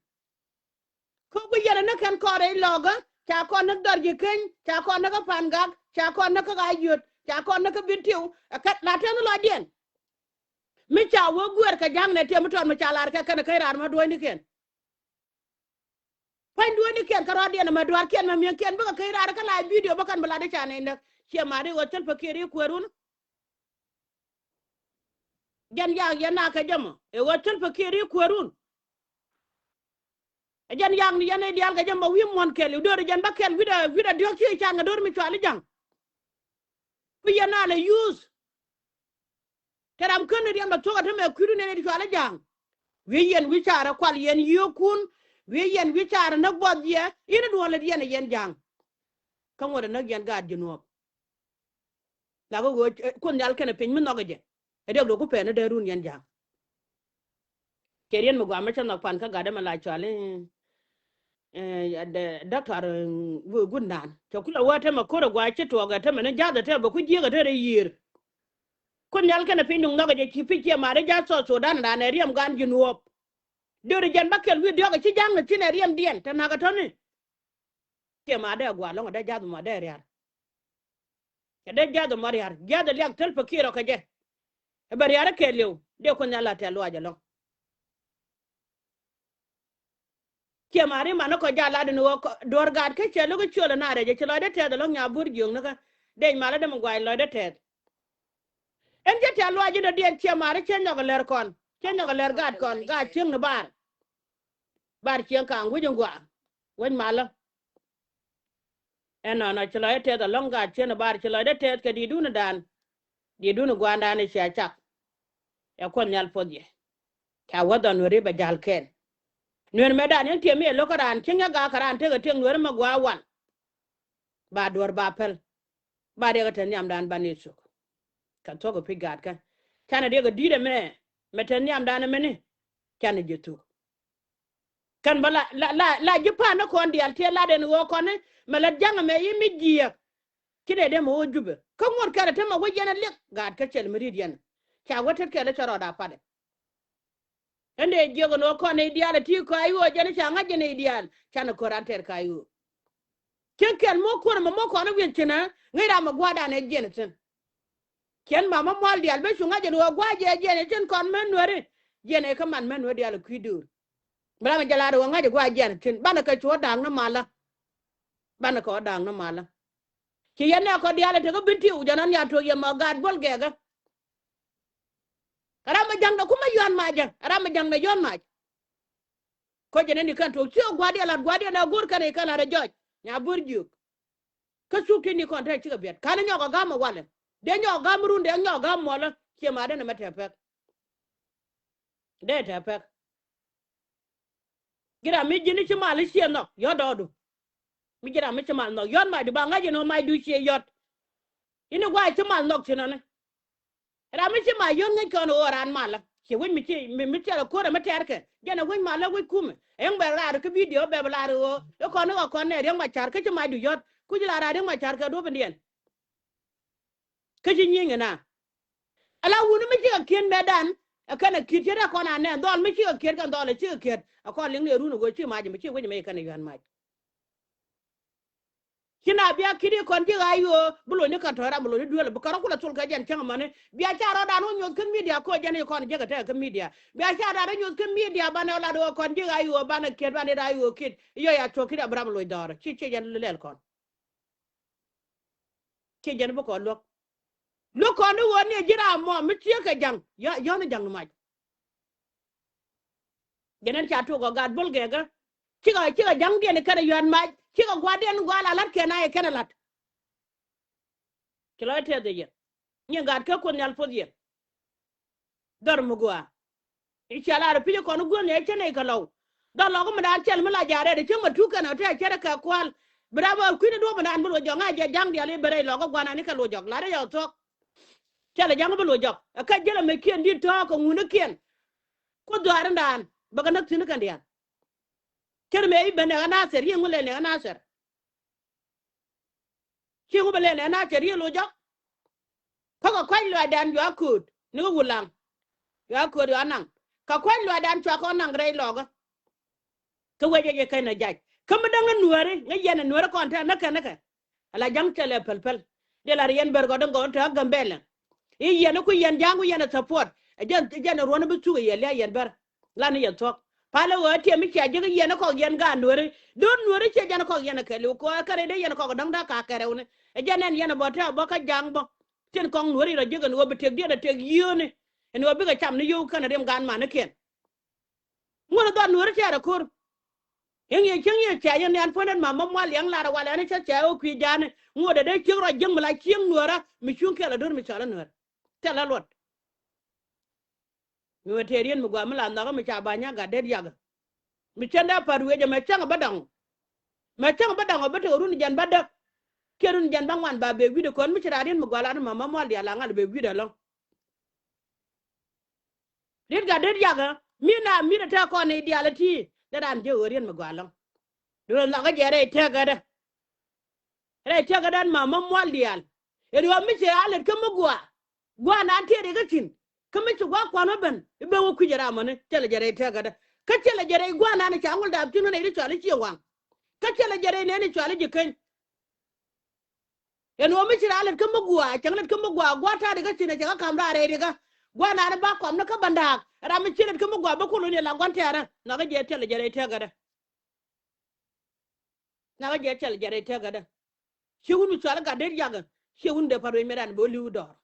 Kä ku yɛn a näk kɛn kɔn rɛy lɔkä ca kɔn näk dhɔr ji̱ keny ca kɔn näk kä pa̱n gak ca kɔn näk kä ɣa̱c yöt ca kɔn näk kä bi̱n tiw. Ɛ kɛn la tɛn lɔcdiɛn. Mi ca wä guɛɛr kɛ ja̱ŋ nɛ tiɛm mi tɔt mi ca lar kɛ kɛn kä raar ma duɔ̱nydikiɛn. Pa̱ny duɔ̱nydikiɛn kä rɔɔdiɛn ma duaarkiɛn ma mi̱eŋkiɛn bikɛ kä raar kä la bidio bä kɛn bi lat i̱ ca nɛy näk. Ciɛ mat i̱ ɣöö thil pä kiɛɛr i̱ kueerun. Jɛn yak yɛn na kɛ jɛ mɔ ɛ ɣöö thil pä kiɛɛr i̱ kueerun. Ɛ jɛn yak ni yɛn ɛ diaal kɛ jɛ mɔ wi̱i̱ muɔ̱n kɛl i̱ do̱r ɛ jɛn bä kɛl wi̱cdɛ wi̱cdɛ diɔ̱k ci i̱ can kɛ do̱r mi cual i̱ ja̱ŋ. Ku yɛn a lɛ yuuth. Te ram kän ni riɛm bɛ thuɔ̱k ɛ te mɛ kui̱du nɛn i̱ cual i̱ ja̱ŋ. Wi̱i̱ yɛn wi̱i̱ carɛ kual yɛn yio̱o̱kun. Wi̱i̱ yɛn wi̱i̱ carɛ näk buɔth yɛ i̱ ni duɔ̱ɔ̱n lät yɛn ɛ yɛn ja̱ŋ. Kä ŋuɔ̱t ɛ näk yɛn gaat ji̱ nuɔ̱ɔ̱k. Lakä ɣöö Kuoth Nhial kɛnɛ piny mi nhɔk ɛ jɛ ɛ dee lo̱k ku pɛn ɛ dee run yɛn ja̱a̱ŋ. Cɛ riɛn mi guamä cä nhɔk pan kä gatdä mɛ la cual i̱ dɔktɔr. Gundan cɛ kulɛ wä te mɛ ko̱r ɛ gua̱a̱ ci tuɔɔk ɛ te mɛ ni ja̱th ɛ te bɛ ku jiäk ɛ te rɛ yiër. Kuoth Nhial kɛnɛ piny duŋ nhɔk ɛ jɛ ci pi̱c ciɛ mat i̱ ja̱th South Sudan dan ɛ riɛm gan ji̱ nuɔ̱ɔ̱p. Döör jɛn bä kɛl wi̱i̱ diɔ̱k ɛ ci ja̱ŋ ɛ thi̱n ɛ riɛm diɛn te na̱k ɛ tɔ̱ni. Ciɛ mat dee ɛ gua̱a̱ lɔ̱ŋ ɛ dee ja̱th mɔ dee ria̱r. Kɛ dee jiath ɛmɔ ria̱r jiath ɛ liak thil pɛ kiɛ rɔ kɛ jɛ. Ɛ bɛ ria̱r ɛ kɛɛliw dee Kuoth Nhial a tɛ̈th luaac ɛlɔ̱ŋ. Ciɛ ma̱a̱ri man ni kɔ jaal lat ɛn ɣöö duɔ̱ɔ̱r gaat kä ciɛ lo̱k i̱ ciöl ɛn a rɛc ɛ ci lɔcdɛ tɛth ɛlɔ̱ŋ nya bo̱r jiööŋ ni kä dee malä dee mi gua̱a̱c lɔcdɛ tɛth. Ɛn cä tɛ̈th luaac in dɔ̱diɛn ciɛ ma̱a̱ri ciɛ nyɔk ɛ lɛr kɔn ciɛ nyɔk ɛ lɛr gaat kɔn gaat cieŋ ni baar. Baar cieŋ ka̱a̱ŋ wec in gua̱a̱ wec malä. Ɛnɔnɔ ci lɔcdɛ tɛth ɛlɔ̱ŋ gaat ciën ɛ bar ci lɔcdɛ tɛth kɛ di̱i̱dun ɛ daan. Di̱i̱dun ɛ gua̱a̱ndan ɛ cia cak. Ɛ Kuoth Nhial puɔth yɛ. Ca wä dhɔn weri bɛ ja̱l kɛn. Nuɛr mɛ dan yɛn tiɛm mi ɛ lo̱k kä raan cieŋ yɛ gak kä raan tekɛ tiɛŋ nuɛr mɛ gua wal. Ba duɔ̱r ba päl. Ba riɛk ɛ te nhiamdan ba ni thuk. Kɛ thuɔ̱k ɛ pi̱c gaatkä. Canɛ riɛk ɛ di̱t ɛmɛ mɛ te nhiamdan ɛmɛni. Canɛ ji̱ thuk. Kɛn bä la la la la ji̱ pa̱a̱n ni kɔn diaal tiɛ lat ɛn ɣöö kɔn ni mɛ lät ja̱ŋ ɛmɛ i̱ mi jiääk. Ci nɛ dee mɛ wä Jubɛ kä ŋuɔ̱t kɛl ɛ te mɛ wä yɛn ɛ liɛk gaat kä cɛl mi ri̱t yɛn. Ca wä tet kɛl ɛ cɛ rɔɔd a patdɛ. Ɛn dee jiök ɛn ɣöö kɔn nɛy diaal ɛ ti kɔac ɣöö jɛn ca ŋa̱c jɛ nɛy diaal canɛ ko̱r an tɛɛr kac ɣöö. Cieŋ kɛl mo̱k kuɔ̱r ɛmɛ mo̱k kɔn ɛ wi̱c cinä ŋäc ram ɛ gua̱a̱r dan ɛ jiɛn ɛ thi̱n. Ciɛn mamä mual diaal ben cu ŋa̱c ɛn ɣöö gua̱a̱r jɛ jiɛn ɛ thi̱n kɔn män nuɛri. Jiɛn ɛ kä man män nuɛri diaal ɛ kui̱ döör. Bi ram ɛ jɛ lar ɛ ɣöö ŋa̱c ɛ gua̱a̱r jiɛn ɛ thi̱n banɛ kɛ cu ɣä da̱a̱k ni malä. Banɛ kɛ ɣä da̱a̱k ni malä. Ci yɛn nɛ kɔ diaal ɛ tekä bin ti wi̱c ɛn ɣän ya tuɔ̱k yɛ mɔ gaat buɔl gɛɛkä. Ram mi ja̱ŋdɛ kumä yɔ̱a̱n mac jɛ ram mi ja̱ŋdɛ yɔ̱a̱n mac. Koc jɛ nɛn i̱ kɛn tuɔ̱k ci ɣä gua̱diɛn lat gua̱diɛn ɛ go̱r kɛn i̱ kɛn lat ɛ jɔc nya bo̱r jiök. Kä cuk ti ni kɔn te cikɛ biɛt ka̱n i̱ nyɔk ɛ ga̱m ɛ walɛ dee nyɔk ɛ ga̱m run dee nyɔk ɛ ga̱m muɔlä. Ciɛ ma̱a̱ den ɛmɛ tɛɛ pɛk. Dee tɛɛ pɛk. Ji̱ ram mi ji̱n i̱ ci mal i̱ ciɛ nhɔk yɔ̱t dɔɔdu. Mi ji̱ ram mi ci mal nhɔk yɔ̱t macdu ba ŋa̱c in ɣä macdu ciɛ yɔ̱t. Ini gua̱a̱c ci mal nhɔk ci nɔni. Ram mi ci mal yɔ̱t ŋäc kɔn ɣöö raan malä ciɛ wec mi ci mi mi tiɛl ɛ ko̱r ɛ mi tɛ̈rkɛ jɛn ɛ wec malä wec kumɛ. Ɛŋ bɛ raar kä bidio bɛ bɛ laar ɣöö i̱ kɔn i̱ ɣä kɔn nɛ riäŋ ma ca̱r kä ci macdu yɔ̱t ku ci la raar riäŋ ma ca̱r kɛ duɔ̱p in diɛn. Kä ci nyieny ina. Ala wuni mi cikɛ kiet mɛtdan ɛ kɛn ɛ kiet ciet ɛ kɔn anɛ dhɔl mi cikɛ kiet kɛn dhɔl ɛ cikɛ kiet ɛ kɔn liŋ ni ɛ run ɛ ɣöö ci mac mi ci wec mɛ kɛn ɛ yuan mac. Ci na bia kiet i̱ kɔn ji̱ ɣa̱c ɣöö bi lo̱c ni kɛn tɔ̱ ram bi lo̱c ni duel bi kärɔ kulɛ thol kɛ jɛn cäŋ mani bia ca rɔɔdan wä nyoth kä midia koc jɛn i̱ kɔn jiäk ɛ tɛk kä midia bia ca rɔɔdan wä nyoth kä midia banɛ lat ɣöö kɔn ji̱ ɣa̱c ɣöö banɛ kiet banɛ ɣa̱c ɣöö kiet i̱ yɔ ya tuɔ̱k kiet abram lo̱c dhɔr ci ci jɛn lɛl kɔn. Ciɛ jɛn bi kɔn luäk. Luäk kɔn ni ɣöö ni ji̱ ram mɔ mi ciek kɛ ja̱ŋ yɔ̱n ja̱ŋ ni mac. Jɛn ɛn ca tuɔk ɔ gat bol gɛkä. Cikɛ cikɛ ja̱ŋdiɛn kɛn ɛ yɔ̱a̱n mac cikɛ gua̱diɛn gua̱a̱l a la̱t kɛn a yɛ kɛn ɛ la̱t. Ci lɔc tɛth ɛ yɛ nyin gat kä Kuoth Nhial puɔth yɛ. Dhɔr mi gua̱a̱ i̱ cia lar pi̱c kɔn guäth ni ɛ cä nɛy kɛ lɔw. Dhɔr lɔk mi daan cɛl mi la ja̱a̱ rɛɛt ɛ cä ma tuk kɛn ɛ tɛ cɛ rɛ kɛ kual. Bi ram ɛ kui̱n ɛ duɔ̱ɔ̱p mi daan bi luɔc jɔk ŋa̱c jɛ ja̱ŋ diaal i̱ ben rɛy lɔk kä gua̱n ani kɛ luɔc jɔk lar ɛ yɛ thɔk. Cɛl ɛ ja̱ŋ bi luɔc jɔk ɛ kɛ jälɛ mɛ kiɛn di̱t tɔ̱ɔ̱k kɛ ŋuni kiɛn. Kuoth dhɔaar in daan bɛ kɛ näk thi̱n kɛn diaal. Cär mɛ i̱ ben nɛ ɣä nathɛr yiëŋ mi lɛ nɛ ɣä nathɛr. Ci ŋu bɛ lɛn ɛn a cɛ riël wä jɔk. Kä kɛ kua̱c luaacdan jua kööt ni kä wulaŋ. Jua kööt jua naŋ kɛ kua̱c luaacdan cua kɔn naŋ rɛy lɔkä. Kä wecɛ jɛ kɛn ɛ jac kä mi däŋ ɛ nuääri ŋä yɛn ɛ nuääri kɔn tɛ̈ näkɛ näkɛ. Ala ja̱ŋ cɛ lɛ päl päl. Diɛ la ri yɛn bɛr gɔt in gɔn te ɣä Gambɛlɛ. I̱ yɛn i̱ ku yɛn ja̱a̱ŋ ku yɛn ɛ support ɛ jɛn ɛ jɛn ɛ ruɔ̱n i̱ bi thuk ɛ yɛ lia̱a̱ yɛn bɛr. Lan i̱ yɛn thuɔ̱k. Palä ɣöö tiɛm i̱ cia jiäk i̱ yɛn i̱ kɔk yɛn gaat nuääri. Do̱r nuääri ciɛ jɛn i̱ kɔk yɛn ɛ kɛɛliw kɔɔr kärɛ dee yɛn i̱ kɔk däŋ da̱k ka kɛrɛwni. Ɛ jɛn ɛn yɛn ɛ bä tɛ̈ bä kä ja̱a̱ŋ bä. Tin kɔŋ nuääri rɔ jiäk ɛn ɣöö bi tëk diɛn ɛ tëk yio̱o̱ni. Ɛn ɣöö bikɛ cam ni yio̱w kɛn ɛ riɛm gaat man i̱ kiɛn. Ŋuɔ̱t ɛ dhɔr nuääri tɛɛr ɛ ko̱r. I̱ ŋi̱i̱c cieŋ yiëë cia yɛn nian puɔ̱nɛn ma ma mual liɛŋ lar ɛ wal ɛn i̱ cä cia ɛ ɣöö kui̱ ja̱a̱ni ŋuɔ̱t ɛ dee ciek rɔ jiäk mi la cieŋ nuäärä mi cuŋ kɛl ɛ do̱r mi cɔal ɛ nuäär. Thilɛ luɔt. Mi wä tëë riet mi gɔaa mi la nhɔkä mi ca ba nyak gat det yakä. Mi cän dee pa̱t wecä mɛ cäŋ bä dɔŋ. Mɛ cäŋ bä dɔŋ ɔ bä tekɛ run jɛn bä däk. Kiɛ run jɛn bä ŋuan ba bek wi̱cdɛ kɔn mi ci raan riet mi gɔaa lat ma ma mual diaal a ŋa̱l bek wi̱cdɛ ɛlɔ̱ŋ. Riet gat det yakä mi na mi̱t ɛ tɛk kɔn i̱ diaal ɛ ti dee raan jiɛ ɣöö riet mi gɔaa ɛlɔ̱ŋ. Duundɛ nhɔkä jɛ rɛy tëkädä. Rɛy tëkädä ma ma mual diaal. Ɛ duɔ̱ɔ̱p mi ci a lät kä mi gua̱a̱. Gua̱a̱ naan tiɛɛt i̱ kä thi̱n. Kä mi ci gua̱a̱ kua̱n wä ben i̱ ben wä kui̱c ɛ ram mɔni thilɛ jɛ rɛy tëkädä. Kä thilɛ jɛ rɛy gua̱a̱ naan i̱ ca ŋul daap thi̱n ɣän i̱ ri cɔal i̱ ciɛ waŋ. Kä thilɛ jɛ rɛy nɛɛni cɔal i̱ ji̱ keny. Ɛn ɣöö mi ci raa lät kä mi gua̱a̱ cäŋ lät kä mi gua̱a̱ gua̱a̱ ta̱a̱ rikä thi̱n ɛ cɛ kä ka̱m raa rɛy rikä. Gua̱a̱ naan i̱ ba kɔm ni kä bändääk ram mi ci lät kä mi gua̱a̱ bä kulun i̱ la gua̱n tɛɛrä nhɔkä jɛ thilɛ jɛ rɛy tëkädä. Nhɔkä jɛ thilɛ jɛ rɛy tëkädä. Ciɛ wun mi cual i̱ gat det yakä ciɛ wun dee pa̱t ruëc mëë ran bɛ wä li̱w dɔɔr.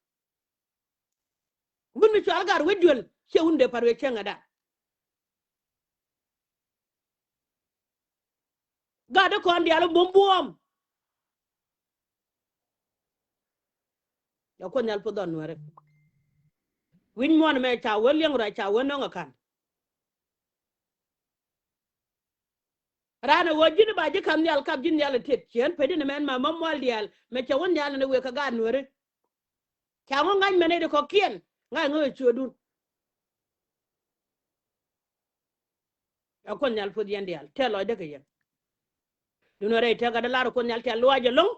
Wun mi cual i̱ gat wec duel ciɛ wun dee pa̱t ruëc cäŋädan. Gat dee kɔn diaal i̱ buɔ̱m buɔ̱ɔ̱m. Jɛ kuoth nhial puɔth dhɔn nuääri. Wi̱c muɔ̱ɔ̱n mɛ ca wä liɛŋ rɔ ca wä nöŋ ɛ ka̱n. Raan ɛ ɣöö ji̱n ba ji̱ ka̱m nhial kap ji̱n nhial ɛ tet cieen pecdin ɛmɛn ma ma mual diaal mɛ cɛ wä nhial ɛn ɛ wëë kɛ gaat nuääri. Ca ŋɔ ŋa̱c mɛn ɛ di kɔ̱kiɛn ŋa̱c ŋä ɛ ciöödun. Ɛ Kuoth Nhial puɔth yɛn diaal tɛl lɔcdä kɛ yɛn. Duundɛ rɛy tëkädä lar ɛ Kuoth Nhial tɛl luaac ɛlɔ̱ŋ.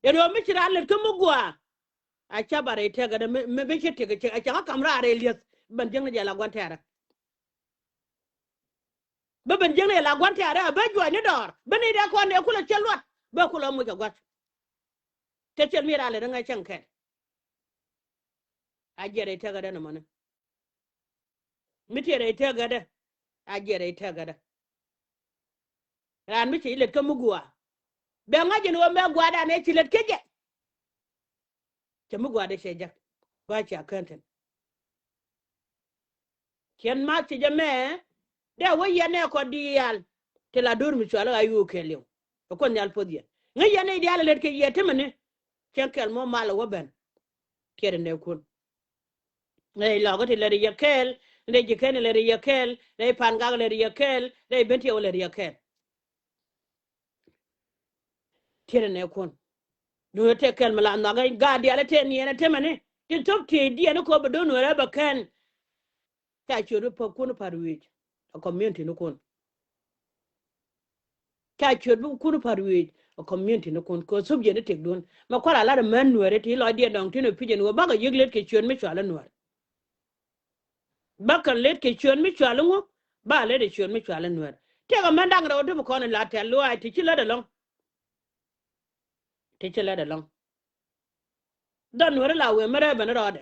Yɛn ɣöö mi ci raan lät kä mi gua̱a̱. A ca ba rɛy tëkädä mi, mi bi ci tik ɛ cɛ ŋä ka̱m raar rɛy li̱eth. Bän jiäkni jɛ la gua̱n tɛ̈rä. Bä ben jiäkni jɛ la gua̱n tɛ̈rä a bä juɔcni dɔɔr bä ni dee kɔn dee kulɛ cɛ luɔt bä kulɛ moc kɛ gua̱th. Kɛ cɛl mi raan lät ɛ ŋäc cäŋ kɛl. A jiɛt rɛy tëkädä nɔmɔni. Mi tiɛt rɛy tëkädä. A jiɛt rɛy tëkädä. Raan mi ci lät kä mi gua̱a̱. Bɛ ŋa̱c ɛn ɣöö mɛ gua̱a̱dan ɛ ci lät kä jɛ. Cɛ mi gua̱a̱dɛ cɛ jak gua̱a̱ cia kään thin. Ciɛn math ci jɛ mɛ dee wä yɛn ɛ kɔ diaal. Ti la do̱r mi cual ɣa̱ yo̱o̱ kɛɛliw. Ɛ Kuoth Nhial puɔth yɛn ŋäc yɛn ɛ diaal ɛ lät kɛ yɛ ti mɛni. Cɛn kɛl mɔ mal ɛ wä ben. Kiɛt ɛ nɛɛkun. Rɛy lɔkä ti lät yɛ kɛɛl. Rɛy ji̱ kɛn lät yɛ kɛɛl. Rɛy pa̱n gak lät yɛ kɛɛl. Rɛy ben tiɛw lät yɛ kɛɛl. Tiɛt ɛ nɛɛkun. Duundɛ tëë kɛl mi la nhɔakä gaat diaal ɛ tëë niɛn ɛ temɛni ti thop tiëëc diɛn ni kop bɛ do̱n nuɛɛrɛ bɛ kɛn. Ca ciöt bi päkun pa̱t wi̱i̱c ɛ community ni kun. Ca ciöt bi kun pa̱t wi̱i̱c ɛ community ni kun kɛ thop jiɛn ni tëkdun mɛ kua̱r a lat ɛ män nuɛɛrɛ ti lɔcdiɛn dɔ̱ŋ tin ɛ pi̱c ɛn ɣöö bakɛ yiëk lät kɛ ciöt mi cual ɛ nuɛɛr. Bakɛ lät kɛ ciöt mi cual iŋu ba lät ɛ ciöt mi cual inuɛr. Tëëkɛ mɛn da̱ŋ rɛw ti bi kɔn in la tɛ̈l luaac ti ci lät ɛlɔ̱ŋ. Ti ci lät ɛlɔ̱ŋ. Dhɔn nuɛri la wëë mi rɛɛ ben rɔɔdɛ.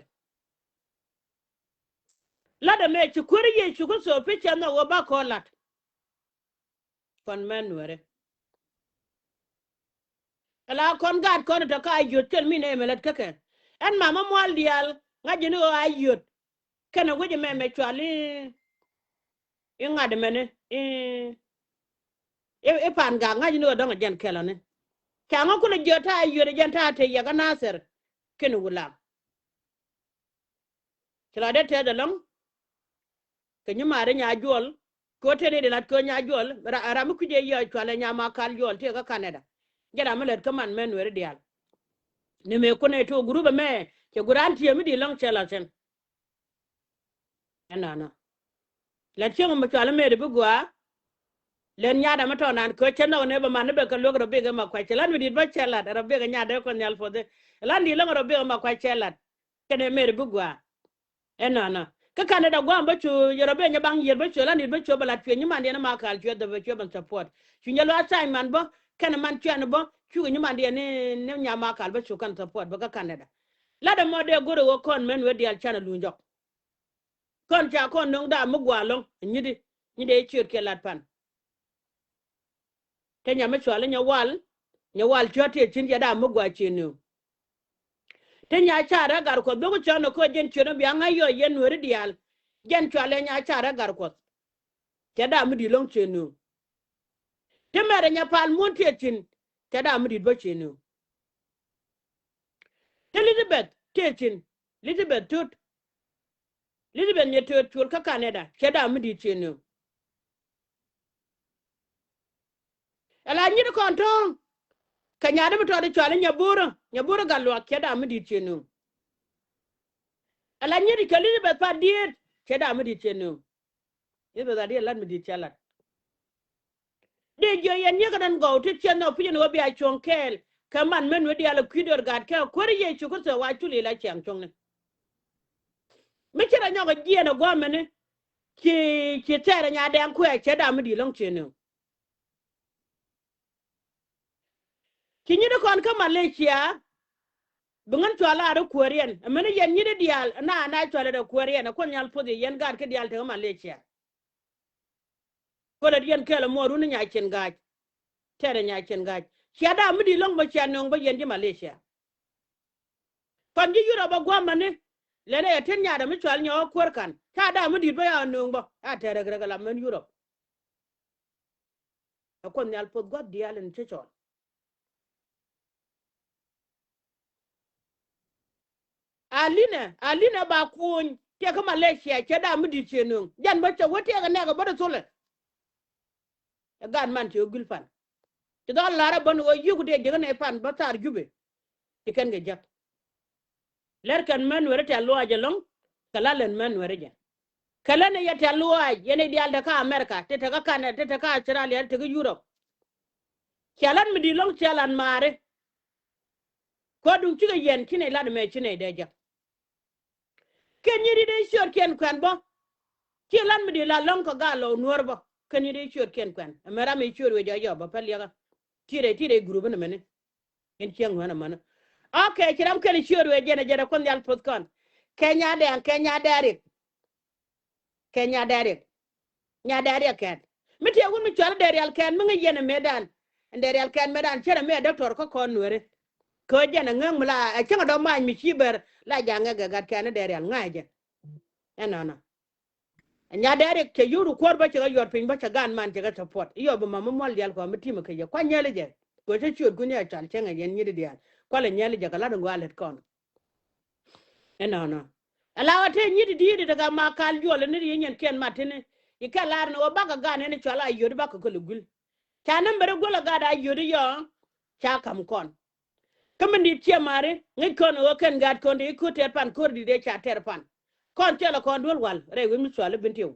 Lat ɛmɛ ci kuäär Yecu Kritho pi cɛ nhɔk ɣöö ba kɔn lat. Kɔn mɛn nuɛri. Ala kɔn gaat kɔn tɔ ka a yio̱t kɛl mi nɛ mɛ lät kä kɛ. Ɛn mamä mual diaal ŋa̱c jɛ ni ɣöö a yio̱t. Kɛnɛ wec ɛmɛ mɛ cual i̱ i̱ ŋa̱t ɛmɛni i̱ i̱ pa̱a̱n gak ŋa̱c jɛ ni ɣöö dɔ̱ŋ ɛ jɛn kɛl ɔni. Ca ŋä kulɛ jiöt ta̱a̱ a yio̱t ɛ jɛn ta̱a̱ te yɛk kä Nathɛr. Kɛnɛ wulaŋ. Ci la dee tɛth ɛlɔ̱ŋ. Kɛ nyimaari Nyajuɔl. Kɛ ɣöö tëë ni di lat kɛ ɣöö Nyajuɔl ram mi kui̱c ëë yɔc cualɛ Nyamakal Juɔl tëë kä Canada. Jɛ ram mi lät kä man mɛ nueeri diaal. Ni mëë kun ëë tuɔɔk gurup ɛmɛ cɛ guran tiee mi di̱i̱t lɔ̱ŋ cɛ la̱th thi̱n. Ɛnɔnɔ. Lät cieŋ mi cual mëëdi bi gua̱a̱. Lät nyaat ɛmɛ tɔ̱ naan kɛ ɣöö cɛ nhɔk ni bɛ man ni bɛ kɛ luäk rɔ bikɛ ma kuac cɛ lät mi di̱i̱t bä cɛ la̱t rɔ bikɛ nyaat dee kuɔth nhial puɔthi. Lät di̱i̱t lɔ̱ŋ rɔ bikɛ ma kuac cɛ la̱t. Kɛnɛ mëëri bi gua̱a̱. Ɛnɔnɔ. Kä Canada gua̱a̱m bä cu yɛ rɔ ben nyɛ baŋ yiër bä cu la nit bä cu bä lat cuɛ nyimandiɛn ma kal cuɛ dhɛ bä cuɛ bä support. Cu nyɛ luaak tha̱a̱ny man bä kɛnɛ man cuɛn bä cukɛ nyimandiɛn ni ni nyam ma kal bä cu kɛn support bä kä Canada. Lat ɛmɔ dee go̱r ɛ ɣöö kɔn mɛn wee diaal canɛ luny jɔk. Kɔn ca kɔn no̱ŋ daam mi gua̱a̱ lɔ̱ŋ nyiti nyi dee ciöt kiɛ lat pan. Te nyam mi cuali nyɛ wal nyɛ wal cuat tiɛ cin cɛ daam mi gua̱a̱ cin niw. Te nya carɛ gar kuɔth bek cɔn ɛ koc jɛn ciöt mi bia ŋa̱c yɔ yɛn nueeri diaal. Jɛn cuali nya carɛ gar kuɔth. Cɛ daam mi di̱i̱t lɔ̱ŋ cin niw. Te mɛrɛ nya pal muɔ̱n tiɛ cin cɛ daam mi di̱i̱t bä cin niw. Te Elizabeth tiɛ cin Elizabeth Tut. Elizabeth nyɛ Tut cul kä Canada cɛ daam mi di̱i̱t cin niw. Ala nyit kɔn tɔ̱ɔ̱ŋ. Kɛ nyaat mi tɔɔt i̱ cual i̱ Nyaburä Nyaburä Gatluak cɛ daam mi di̱i̱t cin niw. Ala nyit i̱ cɛ Elizabeth Pat Diet cɛ daam mi di̱i̱t cin niw. Elizabeth Pat Diet lat mi di̱i̱t cɛ lat. Dee jiɔ yɛn nyiek kɛ nɛn gɔw ti ciɛ nhɔk pi̱c ɛn ɣöö bia cuɔ̱ŋ kɛɛl kɛ man mɛn wee diaal ɛ kui̱ döör gat kɛ kuäär Yecu Kritho wa cul i̱ la ciaŋ cuɔ̱ŋni. Mi ci rɔ nyɔk ɛ jiɛɛn ɛ gua̱a̱mɛni ci ci thɛɛr ɛ nya dɛŋ kuɛɛ cɛ daam mi di̱i̱t lɔ̱ŋ cin niw. Ci nyit kɔn kä Malaysia. Bi ŋän cual a ri kuäär yɛn ɛmɛni yɛn nyit diaal na na cual a ri kuäär yɛn ɛ kuɔn nyal puɔth yɛ yɛn gaat kä diaal te kä Malaysia. Kuäär a ri yɛn kɛɛl ɛmɔ run nya cin ga̱a̱c. Tɛɛrɛ nya cin ga̱a̱c cia daam mi di̱i̱t lɔ̱ŋ bä cia nööŋ bä yɛn ji̱ Malaysia. Kɔn ji̱ Yurop a gua̱a̱mɛni. Lɛn ɛ yɛ tin nyaat ɛmi cual nyɔk ɛ kuäär ka̱n ca daam mi di̱i̱t bä ya nööŋ bä a tɛɛrɛ kɛ rɛ kɛ la mɛn Yurop. Ɛ kuɔth nhial puɔth gua̱th diaal in ci cɔl. Alinɛ alinɛ ba kuny tiɛkä Malaysia cɛ da̱a̱ mi di̱t ciɛ nöŋ jɛn bä cɛ wä tiɛkä nɛɛkä bä dee thulɛ. Ɛ gaat man ci ɣä guil pan. Ci dhɔl lar ɛ bän ɣöö yuk dee jiäk nɛ pan bä thar Jubɛ. Ci kɛn kɛ jäk. Lɛr kɛn män weri tɛ̈th luaac ɛlɔ̱ŋ, kɛ la lɛn män weri jɛ. Kɛ lɛn ɛ yɛ tɛ̈th luaac, yɛn i̱ diaal te kä America, te te kä Canada, te te kä Australia, te kä Europe. Cia lan mi di̱i̱t lɔ̱ŋ cia lan maari. Kuäär duŋ cikɛ yɛn ci nɛy lat mɛ ci nɛy dee jäk. Kɛn nyi di dee ciöötkiɛn kuɛn bä. Ci lan mi di la lɔ̱ŋ kɛ gal lɔ nuäär bä. Kɛn nyi di ciöötkiɛn kuɛn. Ɛmɛ ram i̱ ciööt wee jɔk jɔk bä pɛl yɛkä. Ti rɛy ti rɛy gurup ni mɛni. In cieŋ nuɛn ɛmɛni. Ok, ci ram kɛn ciööt wee jɛn ɛ jɛn ɛ kuɔn nhial poth kɔn. Kɛ nya dɛɛŋ kɛ nya dɛɛrik. Kɛ nya dɛɛrik. Nya dɛɛriɛk kɛn. Mi tiɛ wun mi cual dɛɛrial kɛn mi ŋäc yɛn ɛ metdan. Ɛn dɛɛrial kɛn metdan cärɛ mi ɛ dɔktɔr kä kɔn nuɛri. Kɛ jɛn ɛ ŋäŋ mi la ɛ cäŋ ɛ dɔ̱ mac mi ci bɛr la jaŋ ɛ gɛ gat kɛn ɛ dɛɛrial ŋa̱c jɛ. Ɛnɔnɔ. Ɛ nya dɛɛriɛk cɛ yio̱w ri kuäär bä cɛ kɛ yuɔr piny bä cɛ gan man cɛ kɛ support. Iɔ bi ma mi mual dial kɔn mi tim ɛ kɛ yɛ kua̱ nyɛli jɛ. Kɛ cä ciöt kun yɛ cual cäŋ ɛ yɛn nyit dial. Kualɛ nyɛli jɛ kɛ lat in gɔaa lät kɔn. Ɛnɔnɔ. Ala wä te nyit di̱i̱t ite kɛ ma kal juɔl ni ri nyɛn kiɛn mat tini. Ikɛ lar ni wä bakɛ gan ɛn cual a yöt bakɛ köl i̱ guil. Ca ni mberi guil a gat a yöt iyɔ. Ca kam kɔn. Kä min di̱i̱t ciɛ mari ŋi̱c kɔn wä kɛn gat kɔn ti i̱ ko̱r tɛr pan ko̱r di̱i̱t ɛ ca tɛr pan. Kɔn cɛl a kɔn duel wal rɛy wec mi cual i̱ bin tiw.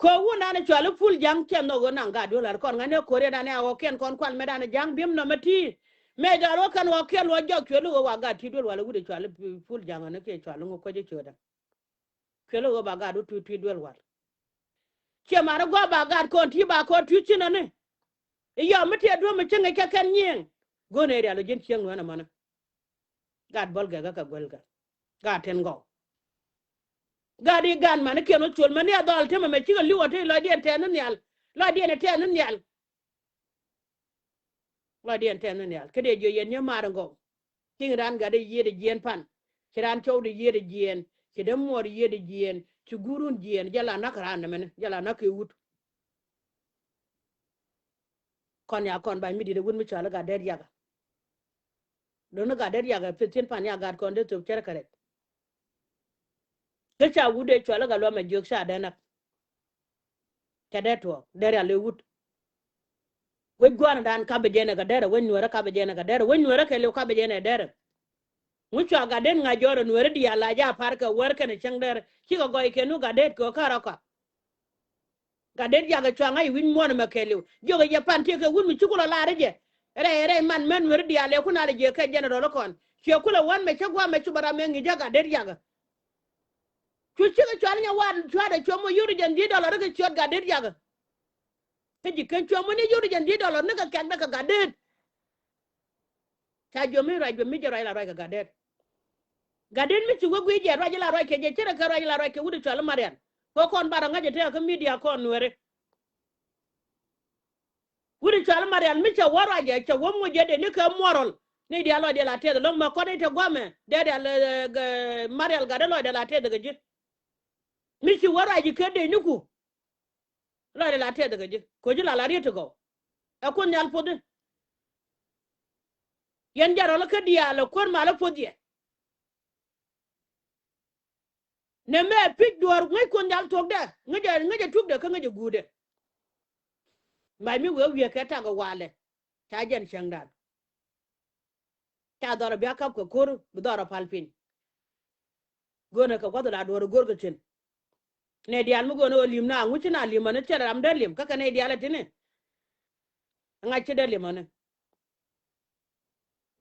Kɛ wun dan cuali pul ja̱ŋ cɛ nhɔk ɣöö naŋ gat duel wal kɔn ŋa̱n ɛ ko̱riɛ dan ɛ a ɣɔkiɛn kɔn kual mɛ dan ja̱ŋ bi̱em nɔmɛ ti. Mɛ dɔl wä kɛn ɣɔkiɛn luɔ jɔk cuali ɣöö wa gat ti duel wal wut ɛ cuali pul ja̱ŋ ɣän ɛ kiɛ cuali ŋɔ kuec ɛ ciötdä. Cuali ɣöö ba gat wut ti duel wal. Ciɛ mari gɔaa ba gat kɔn ti ba kɔn ti cinɛ ni. I̱ yɔm mi tiɛ duel mi cä ŋi̱c kɛ kɛn nyiëŋ. Go̱n ɛ rial ɔ ji̱n cieŋ nuɛn ɛmɔnä. Gat bɔl gɛkä kɛ guɛlkä. Gat tin gɔw. Gat i̱ gat mani kiɛn wä cuɔl mani a dhɔl temɛ mɛ cikɛ li̱w ɔ ti lɔcdiɛn tɛth ni nhial. Lɔcdiɛn ɛ tɛth ni nhial. Lɔcdiɛn tɛth ni nhial kä dee jiö yɛn nyɛ maar in gɔw. Tiŋ raan gat i̱ yiëëd i̱ jiɛɛn pan. Ci raan cɔw di yiëëd i̱ jiɛɛn. Ci dee muɔɔr yiëëd i̱ jiɛɛn. Ci guurun jiɛɛn jɛ la nak raan nɛmɛni jɛ la nak kɛ wut. Kɔn ya kɔn ba̱ny mi di̱t ɛ wut mi cɔal i̱ gat dee riakä. Do̱n i̱ gat dee riakä pith thi̱n pan ya gat kɔn dee thop cärä kɛ rɛc. Kä ca wut dee cɔal i̱ gat luam ɛ jiök ca dee näk. Cɛ dee tuɔɔk dee rial i̱ wut. Wec gua̱a̱r dan kapɛ jɛn ɛ kɛ derɛ wec nueerä kapɛ jɛn ɛ kɛ derɛ wec nueerä kɛ liw kapɛ jɛn ɛ derɛ. Ŋu cua gat den ŋa̱c jɔɔr ɛ nueeri diaal la ja̱ par kɛ wär kɛnɛ cäŋ derɛ cikɛ gɔy kɛ nu gat det kɛ kä rɔ̱ kɔak. Gat det jakɛ cua ŋa̱c wi̱c muɔ̱ɔ̱n ɛmɛ kɛɛliw jiökɛ jɛ pan tiek kɛ wut mi ci kulɔ lar i̱ jɛ. Rɛy rɛy man män nueeri diaal ɛ kun alɛ jiɛ kɛ jɛn rɔl ikɔn ciɛ kulɛ wän mɛ cä gua̱a̱ mɛ cupɛ ram mɛ ŋi̱c jɛ gat det jakɛ. Cu cikɛ cual nyɛ wan cua̱t ɛ cuɔ̱m mɔ yuri jɛn di̱t dɔlɔr ikɛ ciöt gat det jakɛ. Kä ji̱ keny cuɔ̱m mɔ ni yuri jɛn di̱t dɔlɔr nikɛ kɛkdɛ kɛ gat det. Ca jiɔam mi ruac juɔ̱m mi jɛ ruac la ruac kɛ gat det. Gat det mi ci wä guic jɛ ruac la ruac kɛ jɛ cärɛ kɛ ruac la ruac kɛ wut i̱ cual i̱ marian. Kɛ kɔn bar ɛ ŋa̱c ɛ tëë kä midia kɔn nueeri. Wut i̱ cual i̱ marian mi cɛ wä ruac ɛ cɛ wä muc jɛ dee ni kɛ muɔrɔl. Ni diaal lɔcdiɛn la tɛth ɛlɔ̱ŋ mɛ kɔn i̱ te guamɛ dee diaal marian gat dee lɔcdɛ la tɛth kɛ ji̱. Mi ci wä ruac i̱ kɛ dee niku. Lɔcdɛ la tɛth kɛ ji̱ koci la la riet ti gɔw. Ɛ kun nhial puɔthi. Yɛn jɛ rɔl kä diaal ɛ kuäär mal ɛ puɔth yɛ. Nɛ mɛ pi̱c duɔ̱ɔ̱r ŋäc kun nhial thuɔ̱kdɛ ŋäc ɛ ŋäc ɛ tukdɛ kä ŋäc ɛ guutdɛ. Mac mi wee wiee kɛ tak ɛ walɛ ca jɛn cäŋdan. Ca dhɔr ɛ bia kap kɛ ko̱r bi dhɔr ɛ pal piny. Go̱o̱nɛ kɛ kuath la duɔ̱ɔ̱r ɛ go̱o̱r kɛ cin. Nɛ diaal mi go̱o̱nɛ ɣöö li̱m na ŋuci na li̱m ɔni cɛ ram dee li̱m kä kɛ nɛ diaal ɛ tini. Ŋa̱c ci dee li̱m ɔni.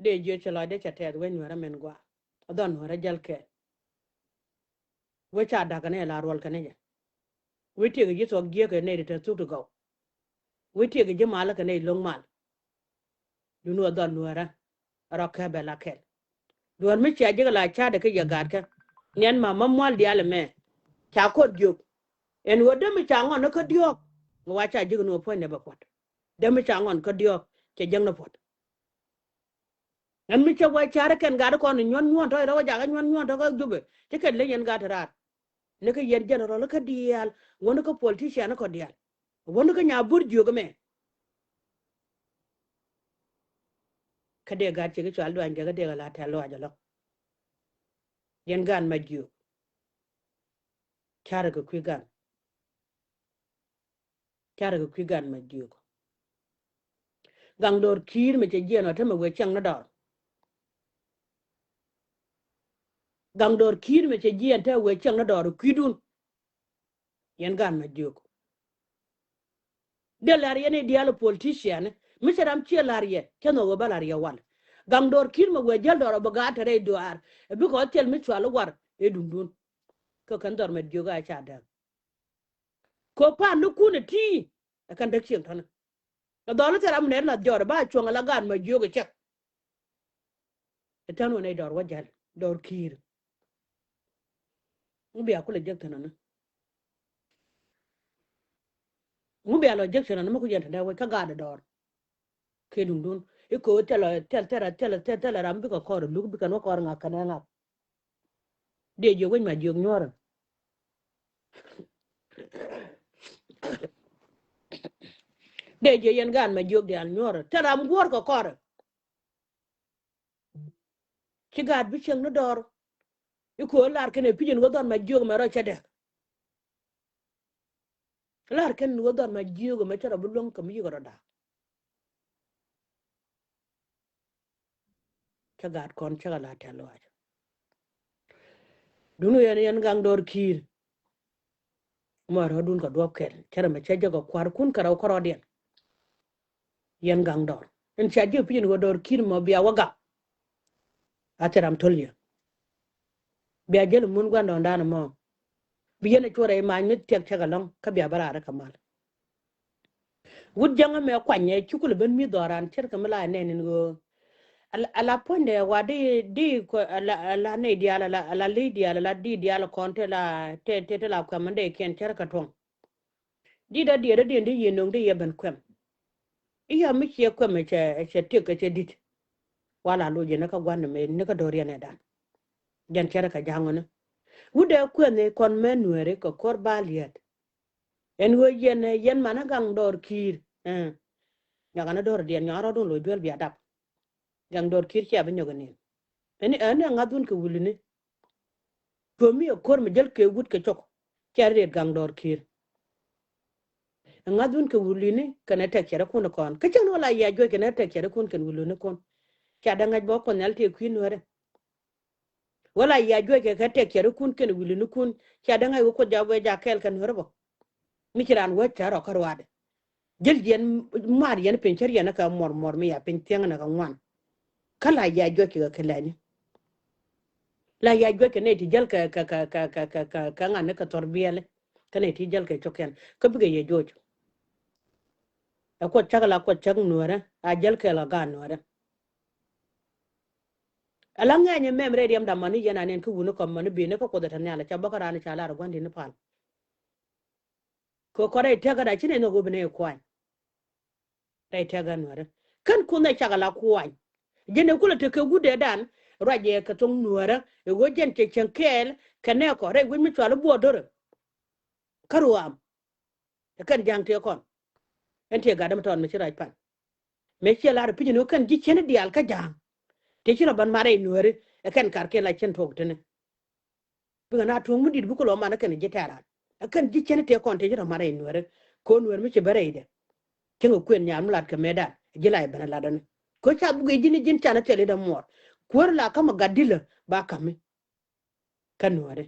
Dee jiö ci lɔcdɛ cɛ tɛth wec nueerä min gua̱a̱. Dhɔn nueerä jäl kɛɛl. Wec ca da̱k kɛ nɛ la ruɔl kɛ ni jɛ. Wec tiek ji̱ thuɔk jiäk kɛ nɛ ti te thuk ti gɔw. Wec tiek ji̱ mal kɛ nɛ lo̱ŋ mal. Duni wä dhɔl nueerä. Rɔ kɛ bɛ la kɛl. Duɔ̱ɔ̱r mi cia ji̱ kɛ la ca̱a̱dɛ kä yɛ gaatkä. Niɛn ma ma mual diaal ɛmɛ. Ca kɔn jiök. Ɛn ɣöö dee mi ca ŋɔn ni kä diɔ̱ɔ̱k. Ŋä wa ca ji̱ kɛ nuɔ̱ɔ̱r puɔ̱nydɛ bɛ puɔ̱t. Dee mi ca ŋɔn kä diɔ̱ɔ̱k cɛ jäŋ ni puɔ̱t. Ɛn mi cä wä ca̱ri kɛn gat kɔn nyuɔ̱n nyuɔ̱n tɔ̱ rɛw jakä nyuɔ̱n nyuɔ̱n tɔ̱ kä jupɛ ci kɛn leny ɛn gat raar. Ni kä yɛn general kä diaal wäni kä politician kɔ diaal wäni kä nya bur jiök ɛmɛ. Kä dee gat ci kä cual duany kɛ kä dee kɛ la tɛl luac ɛlɔ. Yɛn gan ma jiök. Carɛ kɛ kui̱ gan. Carɛ kɛ kui̱ gan ma jiök. Gaŋ dɔɔr ki̱i̱r mɛ cɛ jiɛn ɔ te mɛ wee cɛŋ ni dɔɔr. Gaŋ dɔɔr ki̱i̱r mɛ cɛ jiɛn te wee cɛŋ ni dɔɔr kui̱dun. Yɛn gan ma jiök. Dee lar yɛn i̱ diaal politician mi cɛ ram ciɛ lar yɛ cɛ nhɔk wee bä lar yɛ wal. Gaŋ dɔɔr ki̱i̱r mɛ wee jäl dɔɔr ɔ bɛ gaat te rɛy dɔɔr ɛ bikɛ ɔ thil mi cual i̱ war ëë duŋdun. Kɛ kɛn dhɔr mɛ jiök a ca däk. Kɛ pan ni kun ɛ ti ɛ kɛn däk cieŋ tɔ̱nɛ. Ɛ dhɔl i̱ thil ram nɛn la jɔɔr ɛ ba cuɔ̱ŋ ɛ la gaat ma jiök ɛ cɛ. Ɛ tän wä nɛy dɔɔr wä jäl dɔɔr ki̱i̱r. Ŋu bia kulɛ jek thin ɔni. Ŋu bia lɔ jek thin ɔni mi ku yɛn tɛn dee wec kä gaat ɛ dɔɔr. Kɛ duŋdun i̱ ko̱o̱k thilɛ thil thil thil thil thil ram bikɛ kɔr luk bikɛ nuɔ kɔr ŋak kɛnɛ ŋak. Dee jiök wec ma jiök nyuɔrɛ. Dee jiök yɛn gaat ma jiök diaal nyuɔrɛ thil ram guɔ̱ɔ̱r kɛ kɔrɛ. Ci gaat bi cieŋ ni dɔɔr. I̱ ko̱o̱k lar kɛn ɛ pi̱c in wä dhɔr ma jiök mɛ rɔ cɛ dɛk. Lar kɛn in wä dhɔr ma jiök mɛ cɛ rɔ bi luäŋ kɛ mi yikɛ rɔ da̱a̱k. Cä gaat kɔn cä kɛ la tɛ̈th lɔaac. Duŋni yɛn yɛn gaŋ dɔɔr ki̱i̱r. Mɔ rɔ̱dun kɛ duɔ̱p kɛl cä rɛ mɛ cä jäk kɛ kua̱rkun kɛ rɛw kärɔɔdiɛn. Yɛn gaŋ dɔɔr in ca ji̱ pi̱c in wä dɔɔr ki̱i̱r mɔ bia wä gak. A thil ram to̱l yɛ. Bia jäl mun gua̱ndɔɔŋdan mɔ. Bi yɛn a cuɔrɛ i̱ mac mi thiɛk cäk ɛlɔ̱ŋ kä bia bä raar i̱ kɛ mal. Wut jäŋä mɛ kuany ɛ ci kulɛ ben mi dhɔran cär kɛ mi la nɛn in ɣöö. Ala, ala puɔ̱nydɛ wa di di kɔ ala, ala nɛy diaal ala, ala li̱i̱ diaal ala di diaal kɔn te la te te te la kuɛm in dee kiɛn cär kɛ tuɔ̱ŋ. Di da diɛt di diɛn di yieen no̱o̱ŋ di yɛ ben kuɛm. I̱ ya mi ciɛ kuɛm ɛ cɛ ɛ cɛ tiek ɛ cɛ di̱t. Wa la loc yɛn kä gua̱n ni mɛ ni kä do̱riɛn ɛ dan. Jɛn cär kɛ ja̱ŋ ɣöni. Wut dee kuɛn ni kɔn mɛ nueeri kɛ ko̱r ba liɛt. Ɛn ɣöö yɛn ɛ yɛn manä gaŋ dɔɔr ki̱i̱r. Ɛ nyɔakä ni dɔɔr diɛn nyɔakä rɔ̱dun loc duel bia dap. Gaŋ dɔɔr ki̱i̱r cia bi nyɔk ɛ nin. Ɛn ɛn ɛ ŋa̱thun kɛ wulini. Cuɔ̱mi ɛ ko̱r mi jäl kɛ wut kɛ cok. Cia riet gaŋ dɔɔr ki̱i̱r. Ɛ ŋa̱thun kɛ wulini kɛn ɛ tɛk cɛrikun kɔn kä cäŋ ni wä la yia juɔc kɛn ɛ tɛk cɛrikun kɛn wulini kun. Cia dee ŋa̱c bä kuɔth nhial tëë kui̱ nueeri. Wä la yia juɔc kɛ kɛ tɛk cɛrikun kɛn wulini kun. Cia dee ŋa̱c wä kuoth ja wee ja kɛɛl kɛ nueeri bä. Mi ci raan wä cä rɔ kä ruaadɛ. Jäl yɛn mar yɛn piny cär yɛn kä muɔr muɔr mi ya piny thiäŋ ni kä ŋuan. Kä la ya juɔc kɛ kɛ lɛni. La ya juɔc kɛ nɛy ti jäl kɛ kɛ kɛ kɛ kɛ kɛ kɛ kɛ ŋani kɛ thɔr biɛli. Kä nɛy ti jäl kɛ cɔkiɛn kä bikɛ yɛ juɔc. Ɛ kuɔth cak la kuɔth cak nuɔrɛ a jäl kɛ la gaat nuɔrɛ. Ala ŋɛny mɛm rɛy riɛm da mani yɛn a nɛn kä wuni kɔm mani bini kä kuɔth ɛ tɛ nhial ca bä kä raan ca lar gua̱n dini pal. Kɛ kɔn rɛy tɛkä da ci nɛy nhɔk wä bi nɛy kuany. Rɛy tɛkä nuɛrɛ kän kun nɛ cak ala kuany. Jɛn ɛ kulɛ tekɛ wut dee dan ruac yɛ kɛ thoŋ nuɛrɛ ɛ ɣöö jɛn cɛ cieŋ kɛɛl kɛ nɛ kɔ rɛy wec mi cual i̱ buɔɔr dörä. Kä ruaam ɛ kɛn ja̱a̱ŋ tëë kɔn. Ɛn tëë gat däm tɔɔn mi ci rac pan. Mëë ciɛ lar pi̱c ni wä kɛn ji̱ cien diaal kä ja̱a̱ŋ. Tëë ci rɔ ban marɛ i̱ nuääri ɛ kɛn kar kiɛn la cien tuɔɔk tini. Bikɛ na tuɔ̱ŋ mi di̱t bikɛ lɔ man ɛ kɛn ji̱ tɛ̈ran. Ɛ kɛn ji̱ cien tëë kɔn tëë ci rɔ marɛ i̱ nuääri. Ko̱ nuäär mi ci bä rɛydɛ. Cieŋ ɛ kuën nyaam mi lat kɛ mëëdan ji̱ la i̱ ben ɛ latdäni. Ko̱ ca bukɛ ji̱n i̱ ji̱n can ɛ thil i̱ dämuɔɔr. Kuäär la ka̱m ɛ gat di̱lä ba ka̱mi. Kä nuääri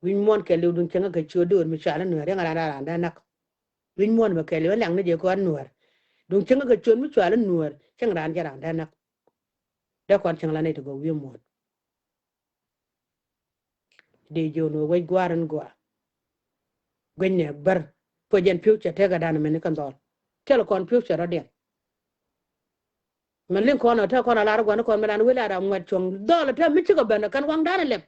wi̱c muɔ̱ɔ̱n kɛɛliw duŋ cieŋä kɛ ciöt döör mi cual i̱ nuääri ɛŋ raan raan dee näk. Wi̱c muɔ̱ɔ̱n mɛ kɛɛliw ɛ liaŋ ni jɛ kɔn nuäär. Duŋ cieŋä kɛ ciöt mi cual i̱ nuäär cieŋ raan jɛ raan dee näk. Dee kɔn cieŋ la nɛy ti gɔw wi̱i̱ muɔ̱ɔ̱n. Dee jiön wä wec gua̱a̱r in gɔaa. Guecnɛ bär puɔ̱c jɛn future tekɛ dan mɛn i̱ kɛ dhɔl. Thil kɔn future rɔ̱diɛn. Mɛ liŋ kɔn ɔ te kɔn a lar gua̱n kɔn mɛ lan wee lar a ŋuɛt cuɔ̱ŋ dhɔl ɔ te mi cikɛ ben ɔ kɛn waŋdan ɛ lɛm.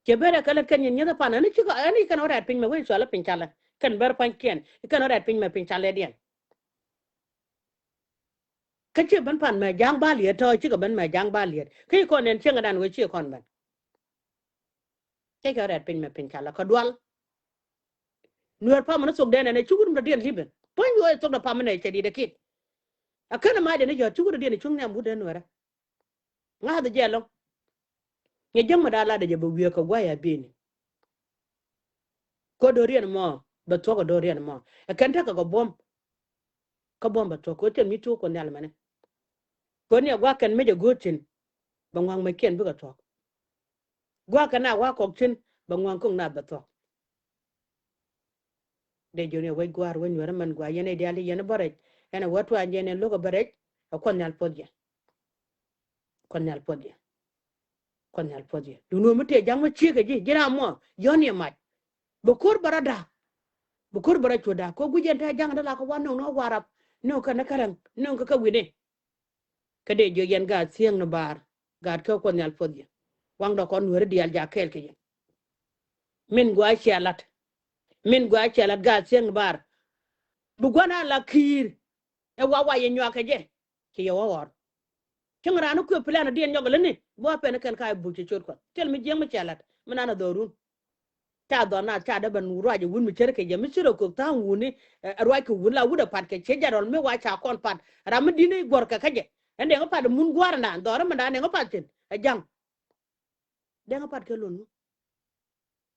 Cɛ ben ɛ kɛ lät kɛn nyin nyieth ɛ pan ɛn cikɛ ɛn ikɛn ɔ rɛ̈t piny mɛ wee cual ɛ piny calɛ kɛn ber pua̱nykiɛn ikɛn ɔ rɛ̈t piny mɛ piny calɛ diɛn. Kä ciɛ ben pan mɛ ja̱a̱ŋ ba liet tɔ̱ cikɛ ben mɛ ja̱a̱ŋ ba liet kä ikɔn ɛn cieŋ ɛ dan wee ciɛ kɔn ben. Cä cä rɛ̈t piny mɛ piny ca la kä dual. Nuäär pam ni thok dɛn ɛn ɛ ci wut mi dɔ̱diɛn li̱pɛ puɔ̱ny yo̱o̱c thok dɔ pam ni nɛ cɛ di̱t ɛ kit. Ɛ kän ɛ mac dɛn ni yɔ̱t ci wut dɔ̱diɛn ɛ cuŋ nhiam wut dɛn nuäärä. Ŋa̱th ɛ jɛ ɛlɔ̱ŋ. Nyɛ jäŋ mi da̱a̱ lat ɛ jɛ bɛ wiee kɛ gua̱a̱c a bi̱i̱ni. Ko̱ do̱riɛn mɔ. Bɛ thuɔ̱k ɛ do̱r riɛn mɔ. Ɛ kɛn tekɛ kɛ buɔ̱m. Kä buɔ̱m bɛ thuɔ̱k kɛ ɣöö thil mi thuɔ̱k Kuoth Nhial mɛnɛ. Kɛ ɣöö ni ɛ gua̱a̱k kɛn mi jɛ go̱o̱r thi̱n. Bɛ ŋua̱ŋ mec kiɛn bikɛ thuɔ̱k. Gua̱a̱k kɛn a wa̱a̱ kɔk thi̱n bɛ ŋua̱ŋ ko̱ŋ naath bɛ thuɔ̱k. Dee jiön yɛ wec gua̱a̱r wec Nuäärä mɛn gua̱a̱r yɛn ɛ diaal yɛn bä rɛc. Ɛn ɛ wä tuany yɛn ɛ lo̱k ɛ bä rɛc. Ɛ Kuoth Nhial puɔth yɛ. Kuoth Nhial puɔth yɛ. Kuoth Nhial puɔth yɛ. Duundɛ mi tëë ja̱ŋ mi ciek kɛ ji̱ ji̱n ram muɔ yɔ̱n yɛ mac. Bɛ ko̱r bɛ rɔ da̱k. Bɛ ko̱r bɛ rɔ cuɔ̱t da̱k kɛ guic yɛn tɛ̈ ja̱ŋ dee la kɛ wa no̱o̱ŋ ni wä Warap no̱o̱ŋ kɛ ni Käräŋ no̱o̱ŋ kɛ kɛ wi̱ni. Kä dee jiök yɛn gaat thiäŋ ni baar. Gaat kä Kuoth Nhial puɔth yɛ. Waŋdɔ kɔn Nuäärä diaal jak kɛɛl kɛ yɛn. Min gua̱a̱ cia lat. Min gua̱a̱ cia lat gaat thiäŋ ni baar. Bi gua̱n a la ki̱i̱r. Ɛ wa wa yɛ nyuak kɛ jɛ. Ci yɛ wä ɣɔr. Cäŋ raan ni kuëë plan diɛn nyɔk lä ni bä pɛn kɛn ka buc cɛ cot Kuɔth thil mi jiäŋ mi cia lat mi nan a dhɔrun. Ca dhɔr naath ca dee ben ruac ɛ wun mi cär kɛ jɛ mi cir ɛ kök tha̱a̱ŋ wuni. Ɛ ruac kɛ wun la wut ɛ pat kɛ ciɛ jɛ rɔl mi wa ca kɔn pat ram mi di̱n i̱ guɔ̱r kɛ kä jɛ. Ɛn deŋ i̱ pat i̱ mun gua̱r ɛndan dhɔr i̱ mi ndan deŋ i̱ pat thi̱n ɛ ja̱ŋ. Deŋ i̱ pat kɛ lon mu.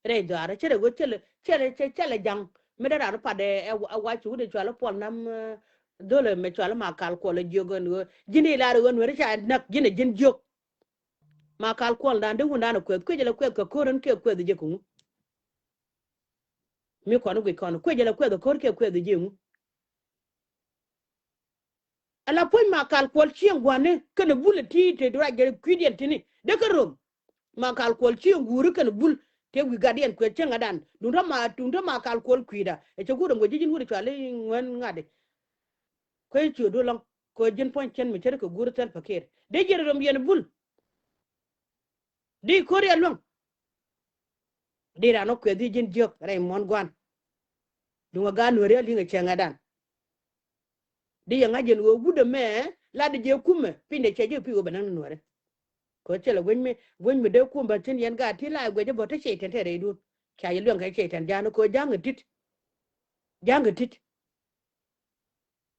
Rɛy dhɔaarä cɛ rɛ ɣöö cɛ lɛ cɛ lɛ cɛ lɛ ja̱ŋ mi dee raan i̱ pat ɛ ɛ wac ci wut ɛ cual i̱ puɔl nam. Dhölɛ mɛ cual i̱ ma kal kuɔl ɛ jiök ɣän ɣöö ji̱n i̱ lar ɣän weri ca näk ji̱n ɛ ji̱n jiök. Ma kal kuɔldan dee wundan ɛ kuɛth kuec lɛ kuɛth kɛ ko̱r ɛn kiɛ kuɛth jɛ kɛ ŋu. Mi kɔn guic kɔn kuec lɛ kuɛth ɛ ko̱r kiɛ kuɛth jɛ ŋu. Ala puɔ̱ny ma kal kuɔl cieŋ gua̱ni kɛnɛ bul ɛ ti te ruac jɛ kui̱diɛn tini dee kä rom. Ma kal kuɔl cieŋ guuri kɛnɛ bul te wi̱i̱ gatdiɛn kuɛth cieŋ ŋa̱dan duundä ma duundä ma kal kuɔl kui̱da ɛ cɛ guur ɛŋ wec ji̱ ji̱n wut ɛ cuali ŋuɛn ŋa̱di. Kuec ciö duɔl lɔ̱ŋ kɛ ji̱n puɔ̱ny cien mi ce̱tkɛ guur thil pakiɛt dee jiɛn rom yɛn bul. Di ko̱r yɛ luäŋ. Di ran ɔ kuɛth i̱ ji̱n jiök rɛy muɔ̱n gua̱n. Duŋ ɛ gaat nuääri a li̱ŋ ɛ cɛ ŋɛ̈tdan. Di yɛ ŋa̱c yɛn ɣöö wut ɛmɛ lat jɛ kumɛ piny dɛ cɛ ji̱ pi ɣöö bɛ näŋ ni nuääri. Kɛ ɣöö thilɛ gueny mi gueny mi dee kum bä thi̱n yɛn gaat ti la ɛ guɛc ɛ bä te cɛy tɛn te rɛydun. Ca yɛ luäŋ kɛ cɛy tɛn ja̱a̱n ɣöö ja̱a̱ŋ ɛ ti̱t. Ja̱a̱ŋ ɛ ti̱t.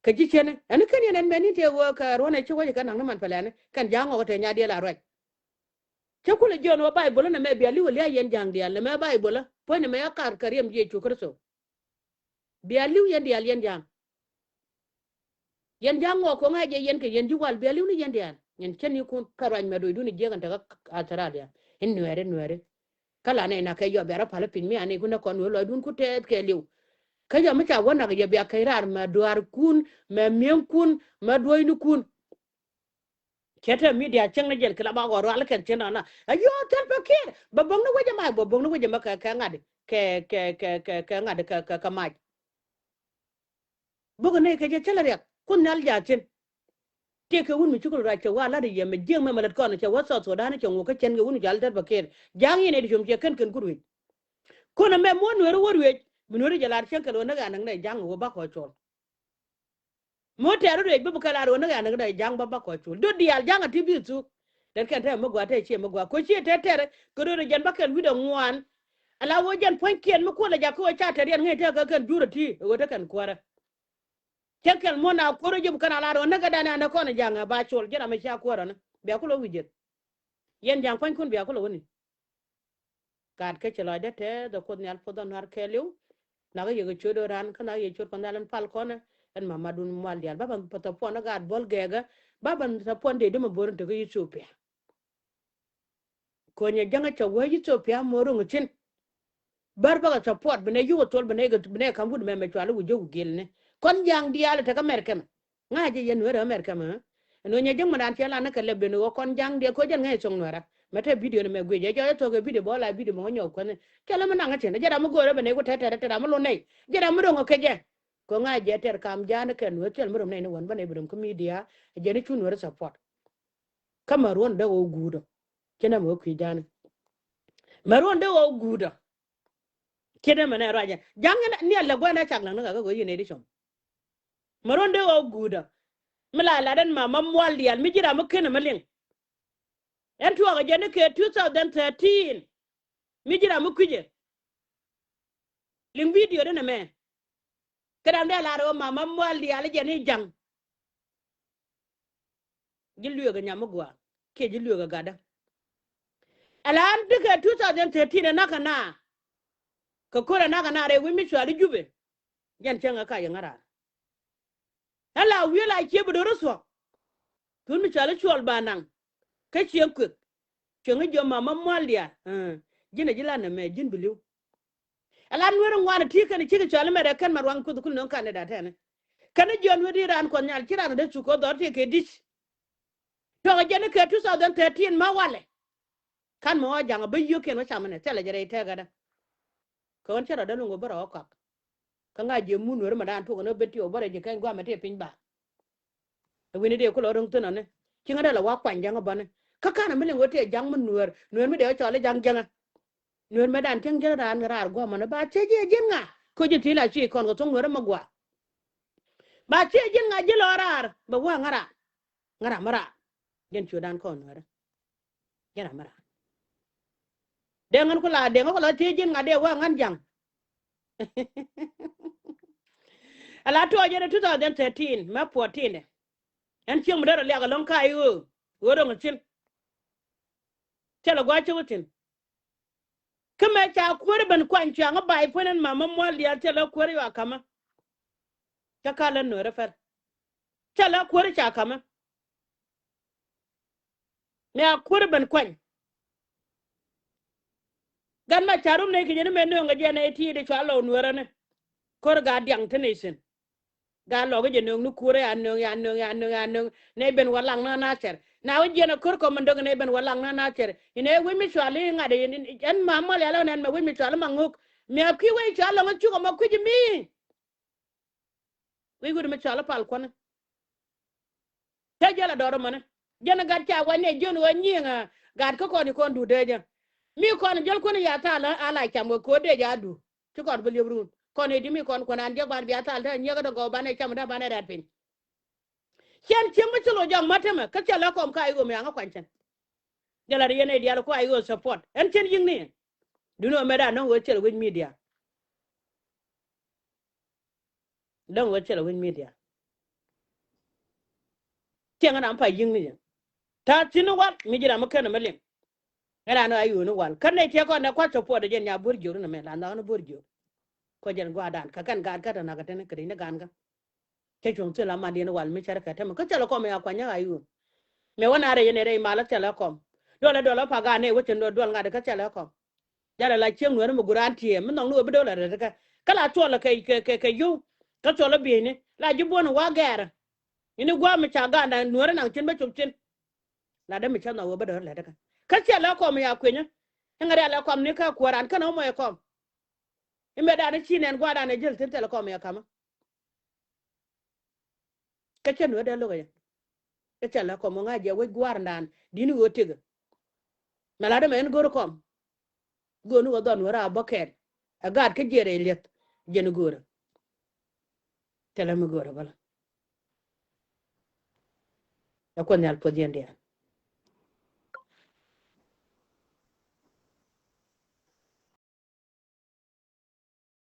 Kä ji̱ cɛn ɛn kän yɛn ɛn mɛn ni tëë wä kɛ ruɔ̱n ɛ ci wä ci kɛ naŋ ni man pɛlɛni kɛn ja̱a̱ŋ ŋɔk tëë nya diɛl a ruac. Cä kulɛ jiɔn wä Baibol ɛn ɛmɛ bia li̱w ɛ lia̱a̱ yɛn ja̱a̱ŋ diaal ɛmɛ Baibol ɛ puɔ̱ny ɛmɛ ɛ kar kɛ riɛm Yecu Kritho. Bia li̱w yɛn diaal yɛn ja̱a̱ŋ. Yɛn ja̱a̱ŋ ŋɔk kɔŋ a jɛ yɛn kɛ yɛn ji̱ wal bia li̱w ni yɛn diaal yɛn cä ni kun kä ruac mɛ do̱cdun ɛ jiäk ɛn tekä Authralia. In nuɛɛri nuɛɛri. Kä la nɛy na kɛ yɔ bia rɔ pal piny mi a nɛy kun ɛ kɔn wee lɔcdun ku tɛɛth kɛ li̱w. Kä yɔ mi ca wä nak yɛ bia kɛc raar mɛ duaarkun mɛ mi̱eŋkun mɛ duɔ̱cnikun. Cɛ te midia cieŋ ni jɛn kila ba ɣɔr rual kɛn cieŋ dɔna a yɔ thil pa kiɛɛr bɛ bo̱ŋ ni wecɛ ma bɛ bo̱ŋ ni wecɛ mɛ kɛ kɛ ŋa̱t kɛ kɛ kɛ kɛ kɛ ŋa̱t kɛ kɛ kɛ mac. Bukɛ nɛy kɛ jɛ cä lɛ riɛk kun nhial jaathin. Tiek kɛ wun mi cukul ruac cɛ wa lat yɛ mɛ jiɛk mɛ mɛ lät kɔn cɛ wä South Sudan cɛ ŋuɔk kä cɛn kɛ wun mi ca lät thil pa kiɛɛr ja̱a̱ŋ yɛn ɛ di com cɛ kɛn kɛn ku ruëc. Kun ɛmɛ muɔ̱n nueeri wä ruëc mi nueeri jɛ lar cieŋ kɛ lo̱n ni ɣän näk nɛy ja̱a̱ŋ wä ba kɔc cɔl. Mi wä tɛɛr ruëc bi bi kɛ lar wä ni ɣän näk dee ja̱a̱ŋ bä bä kɔc cul dot diaal ja̱a̱ŋ a ti bi thuk. Tɛt kɛn tɛɛr mi gua̱a̱ tɛɛr cie mi gua̱a̱ koc cie tɛɛr tɛɛr kɛ rööd ɛ jɛn bä kɛl wi̱cdɛ ŋuan. Ala wä jɛn puɔ̱nykiɛn mi kuɔl ɛ jak kä wä ca tɛr yɛn ŋäc tɛɛr kɛ kɛn jur ɛ ti ɛ ɣöö te kɛn kuäärä. Cɛ kɛl muɔ̱n a kuäärä ji̱ bi kɛn a lar wä näk kɛ dan ɛ näk kɔn ɛ ja̱a̱ŋ ɛ ba col ji̱n ram ɛ cia kuäärä ni bia kulɛ wi̱c jeth. Yɛn ja̱a̱ŋ puɔ̱nykun bia kulɛ wä ni. Gaat kä ci lɔcdä tɛth ɛ Kuoth Nhial puɔth ɛ nua̱r kɛɛliw. Nakä yɛ kɛ ciöt ɣän raan kä nakä yɛ ciöt Kuɔth Nhial ɛn pal kɔnɛ ɛn mamadun mual diaal ba ban pä thäpuɔn ɛ gaat buɔl gɛɛkä ba ban thäpuɔn dee dämɛ bo̱r in tekä Ethiopia. Ko̱nyɛ jäŋä cɛ wee Ethiopia mo̱o̱r ro̱ŋ thi̱n. Bär bäkɛ support bi nɛ yuk ɛ thol bi nɛ bi nɛ ka̱m wut mɛ mɛ cuali wi̱c jek wi̱c gilni kɔn ja̱a̱ŋ diaal ɛ tekä America mɛ. Ŋa̱c jɛ yɛn nueerä America mɛ. Ɛn ɣöö nyɛ jiäŋ mi raan cɛ lan ni kɛ lɛp den ɣöö kɔn ja̱ŋ diɛ koc jɛn ŋäc thoŋ nueerä mɛ te video ni mɛ guic jɛ jɔc ɛ thok kɛ video bä la video mɛ ɣä nyɔk kuänh ni cɛ lɛ mi naŋ ɛ cin jɛ ram mi go̱o̱rä bɛ nɛy ku tɛt tɛt tɛt ram mi lo̱n nɛy jɛ ram mi ro̱ŋ ɛ kecɛ. Kɛ ɣöö ŋa̱c jɛ tɛr kam ja̱a̱n ni kɛ nueer thil mi ro̱ŋ nɛy ni wän bä nɛy bi ro̱ŋ kä media. Jɛ ni cu nueerä support. Kä mɛ ruɔ̱n dee ɣöö guut ɔ. Cɛ nɛ mɛ ɣä kui̱ ja̱a̱n ni mɛ ruɔ̱n dee ɣöö guut ɔ. Kiɛt ɛmɛ nɛ ruacɛ ja̱ŋ ni alɛ gua̱n ɛ cak la̱ŋ ni kakä go̱ yin ɛ di cɔm. Mɛ ruɔ̱n dee ɣɔw guudä mi la lat ɛn ma ma mual diaal mi ji̱ ram mi ken ɛmɛ liŋ. Ɛn tuɔɔk ɛ jɛ ni kɛ two thousand thirteen. Mi ji̱ ram mi kui̱cɛ liŋ video den ɛmɛ. Kɛ ram dee lar ɣöö ma ma mual diaal ɛ jɛ ni ja̱ŋ. Ji̱ lueek ɛ nyam mi gɔaa kiɛ ji̱ lueek ɛ gatdä. Ɛla an tekɛ two thousand thirteen ɛ nakä na. Kɛ ko̱r ɛ nak ɛ na rɛy wec mi cuali Jubɛ. Jɛn cäŋ ɛ ka yɛ ŋäraar. Ɛ la wi̱i̱ la cië bi do̱r ɛ thuɔ̱k. Tuun mi cuali Cuɔl ba naŋ. Kä ciëŋ kuek. Cuɛŋ i̱ jiɔ mama mual diaal. Ji̱n ɛ ji̱ la nɛmɛ ji̱n bi li̱w. Ɛ la Nueeri ŋuan ɛ ti kɛn ɛ cikɛ cuali mɛt ɛ kɛn ma ruaŋ Kuoth kul nöŋ Canada tɛnɛ. Kɛn ɛ jiɔ Nueeri di raan Kuɔth Nhial ci raan ɛ dee cuk kɛ dhɔr ti kɛ di̱c. Tuɔk ɛ jɛn i̱ kɛ two thousand thirteen ma walɛ. Kan mi ɣɔɔ ja̱ŋ a bä yio̱kiɛn wä camä nɛ thilɛ jɛ rɛy tɛkädä. Kɛ ɣän cä rɔ däl wi̱ŋ wä bä rɔ ɣä kɔak. Kä ŋa̱c jiɛ mun Nueeri mɛ daan tuɔk ɛn ɣä ben ti wä bä rɛy ji̱ kɛny gua̱a̱mɛ ti piny ba. Ɛ wi̱ni dee kulɔ ro̱ŋ thi̱n ɔni. Ci ŋä dee lɛ wa kuany ja̱ŋ ɛ bäni. Kä ka̱n ɛ mi liŋ wä ti ɛ ja̱ŋ mi Nueer. Nueer mi dee wä cɔl i̱ ja̱ŋ jiäŋä. Nueer mɛ daan cäŋ ji̱n raar ŋä raar gua̱a̱mɛ ni ba thiec jiɛ ji̱n ŋa. Ko̱ ji̱ thi̱i̱ la ci kɔn kɛ tho̱ŋ Nueeri mɛ gua̱a̱. Ba thiec ji̱n ŋa ji̱ lɔ raar bɛ wa̱a̱ ŋä raar. Ŋä raar mi raar. Jɛn ciötdan kɔn Nueeri. Jɛn ram mi raar. Dee ŋän ku la dee ŋä ku la thiec ji̱n ŋa dee wä ŋän ja̱ŋ. Ala tuɔɔc jɛn two thousand thirteen mɛ fourteen dɛ. Ɛn cieŋ mi derɛ liak ɛlɔ̱ŋ ka i̱ ɣöö ɣöö dɔ̱ŋ thi̱n. Thilɛ gua̱a̱c cä wä thi̱n. Kä mɛ ca kuäär ben kuany cuaŋä bay puɔ̱n ɛn mamä mual diaal thilɛ kuäär yua ka̱mä. Cä ka lä Nueeri pɛl. Thilɛ kuäär ca ka̱mä. Mɛ a kuäär ben kuany. Gat ma ca rum nɛy kɛ jɛn mɛ nööŋ kɛ jɛ nɛy ti̱i̱t cua lɔw Nueerä ni. Ko̱r gat diaŋ ti nɛy thi̱n. Gat lɔk kɛ jɛ nööŋ ni kuäär ya nööŋ ya nööŋ ya nööŋ ya nööŋ nɛy ben wä laŋ ni Nathɛr. Na wä jiɛn a ko̱r kɔm mi döŋ nɛy ben wä laŋ ni Nathɛr. Inɛ wec mi cua li ŋa̱t in ɛn ma mɔl ya lɔk nɛn mɛ wec mi cua li ma ŋuk. Mɛ a kui̱ wec cua lɔŋ in cukɛ mɔ kui̱c mi. Wi̱i̱ wi̱i̱ mi cɔal i̱ pal kuäni. Te jiɛl a dɔr mani. Jiɛn gat ca wani jiɛn wä nyiŋ a gat kä kɔn i̱ kɔn du dee jɛ. Mi kɔn jiɛl kuäni ya thal a la cam wä ko̱ dee jɛ a du. Ci kɔn bi liep run kɔn i̱ di mi kɔn kuäni an jiɛk ban bia thal te nyiɛk kä dee gɔw banɛ cam dee banɛ rɛt piny. Cɛn cieŋ mi ci loc jɔk mat temɛ kä cɛ lɛ kɔm ka i̱ ɣöö mi aŋä kuany cɛn. Jɛ la ri yɛn i̱ diaal kua i̱ ɣöö support ɛn cɛn yi̱ŋni. Duni ɣöö mɛt a nɔŋ ɣöö cɛl wi̱c media. Dɔ̱ŋ wä cɛl wi̱c media. Tiɛŋ ram pa yi̱ŋ ni jɛ. Ta thi̱n wal mi ji̱ ram mi ken mi liŋ. Ɛ ran a yuun wal kä nɛy tiɛk kɔn nɛ kua̱c support jɛn nya buɔ̱r jiök ni mɛ la nhɔk ni buɔ̱r jiök. Kɔ jɛn gua̱a̱r dan kä kɛn gaat kä te nak kä te ni kɛ ri̱c ni gan kä. Cä cuɔ̱ŋ thil amandiɛn wal mi cärkɛ tämɛ kä thilɛ kɔm ya kuany a ɣa̱c ɣöö. Mëë wä na rɛy yɛn ɛ rɛy malä thilɛ kɔm. Duɔlɛ duɔlɛ pa gaat nɛy wä cin duɔl ŋa̱t kä thilɛ kɔm. Jalɛ la cieŋ nuɛɛr mi guran tiɛɛm mi nhɔk ni wä bi do̱l a rɛt kä kä la thuɔl kɛ kɛ kɛ kɛ yio̱w. Kä thuɔl bieyni la ji̱ buɔ̱n wa gɛɛrä. Ini gua̱a̱m mi ca gaat na nuɛɛr naŋ cin bä cop cin. La dee mi cä nhɔk wä bi do̱l a rɛt kä kä thilɛ kɔm ya kuinyä. Iŋɛ rial ɛ kɔm ni kä kuäran känɛ wä mɔc ɛ kɔm. Imɛ dan i̱ ci nɛn gua̱a̱r dan ɛ jäl thi̱n thilɛ kɔm ya ka̱mä. Kä cä nuɛ dee lo̱k ɛ jɛ. Kä cɛ lɛ kɔm ŋa̱c jɛ wec gua̱a̱r naan di̱t ni ɣöö tëkɛ. Mɛ la̱t ɛmɛ ɛn go̱r kɔm. Go̱r ni ɣöö dhɔn wä raar bä kɛɛl. Ɛ gaat kä jiɛɛr ɛ li̱eth jɛn go̱rä. Thilɛ mi go̱rä bä la. Ɛ kuoth nhial puɔth yɛn diaal.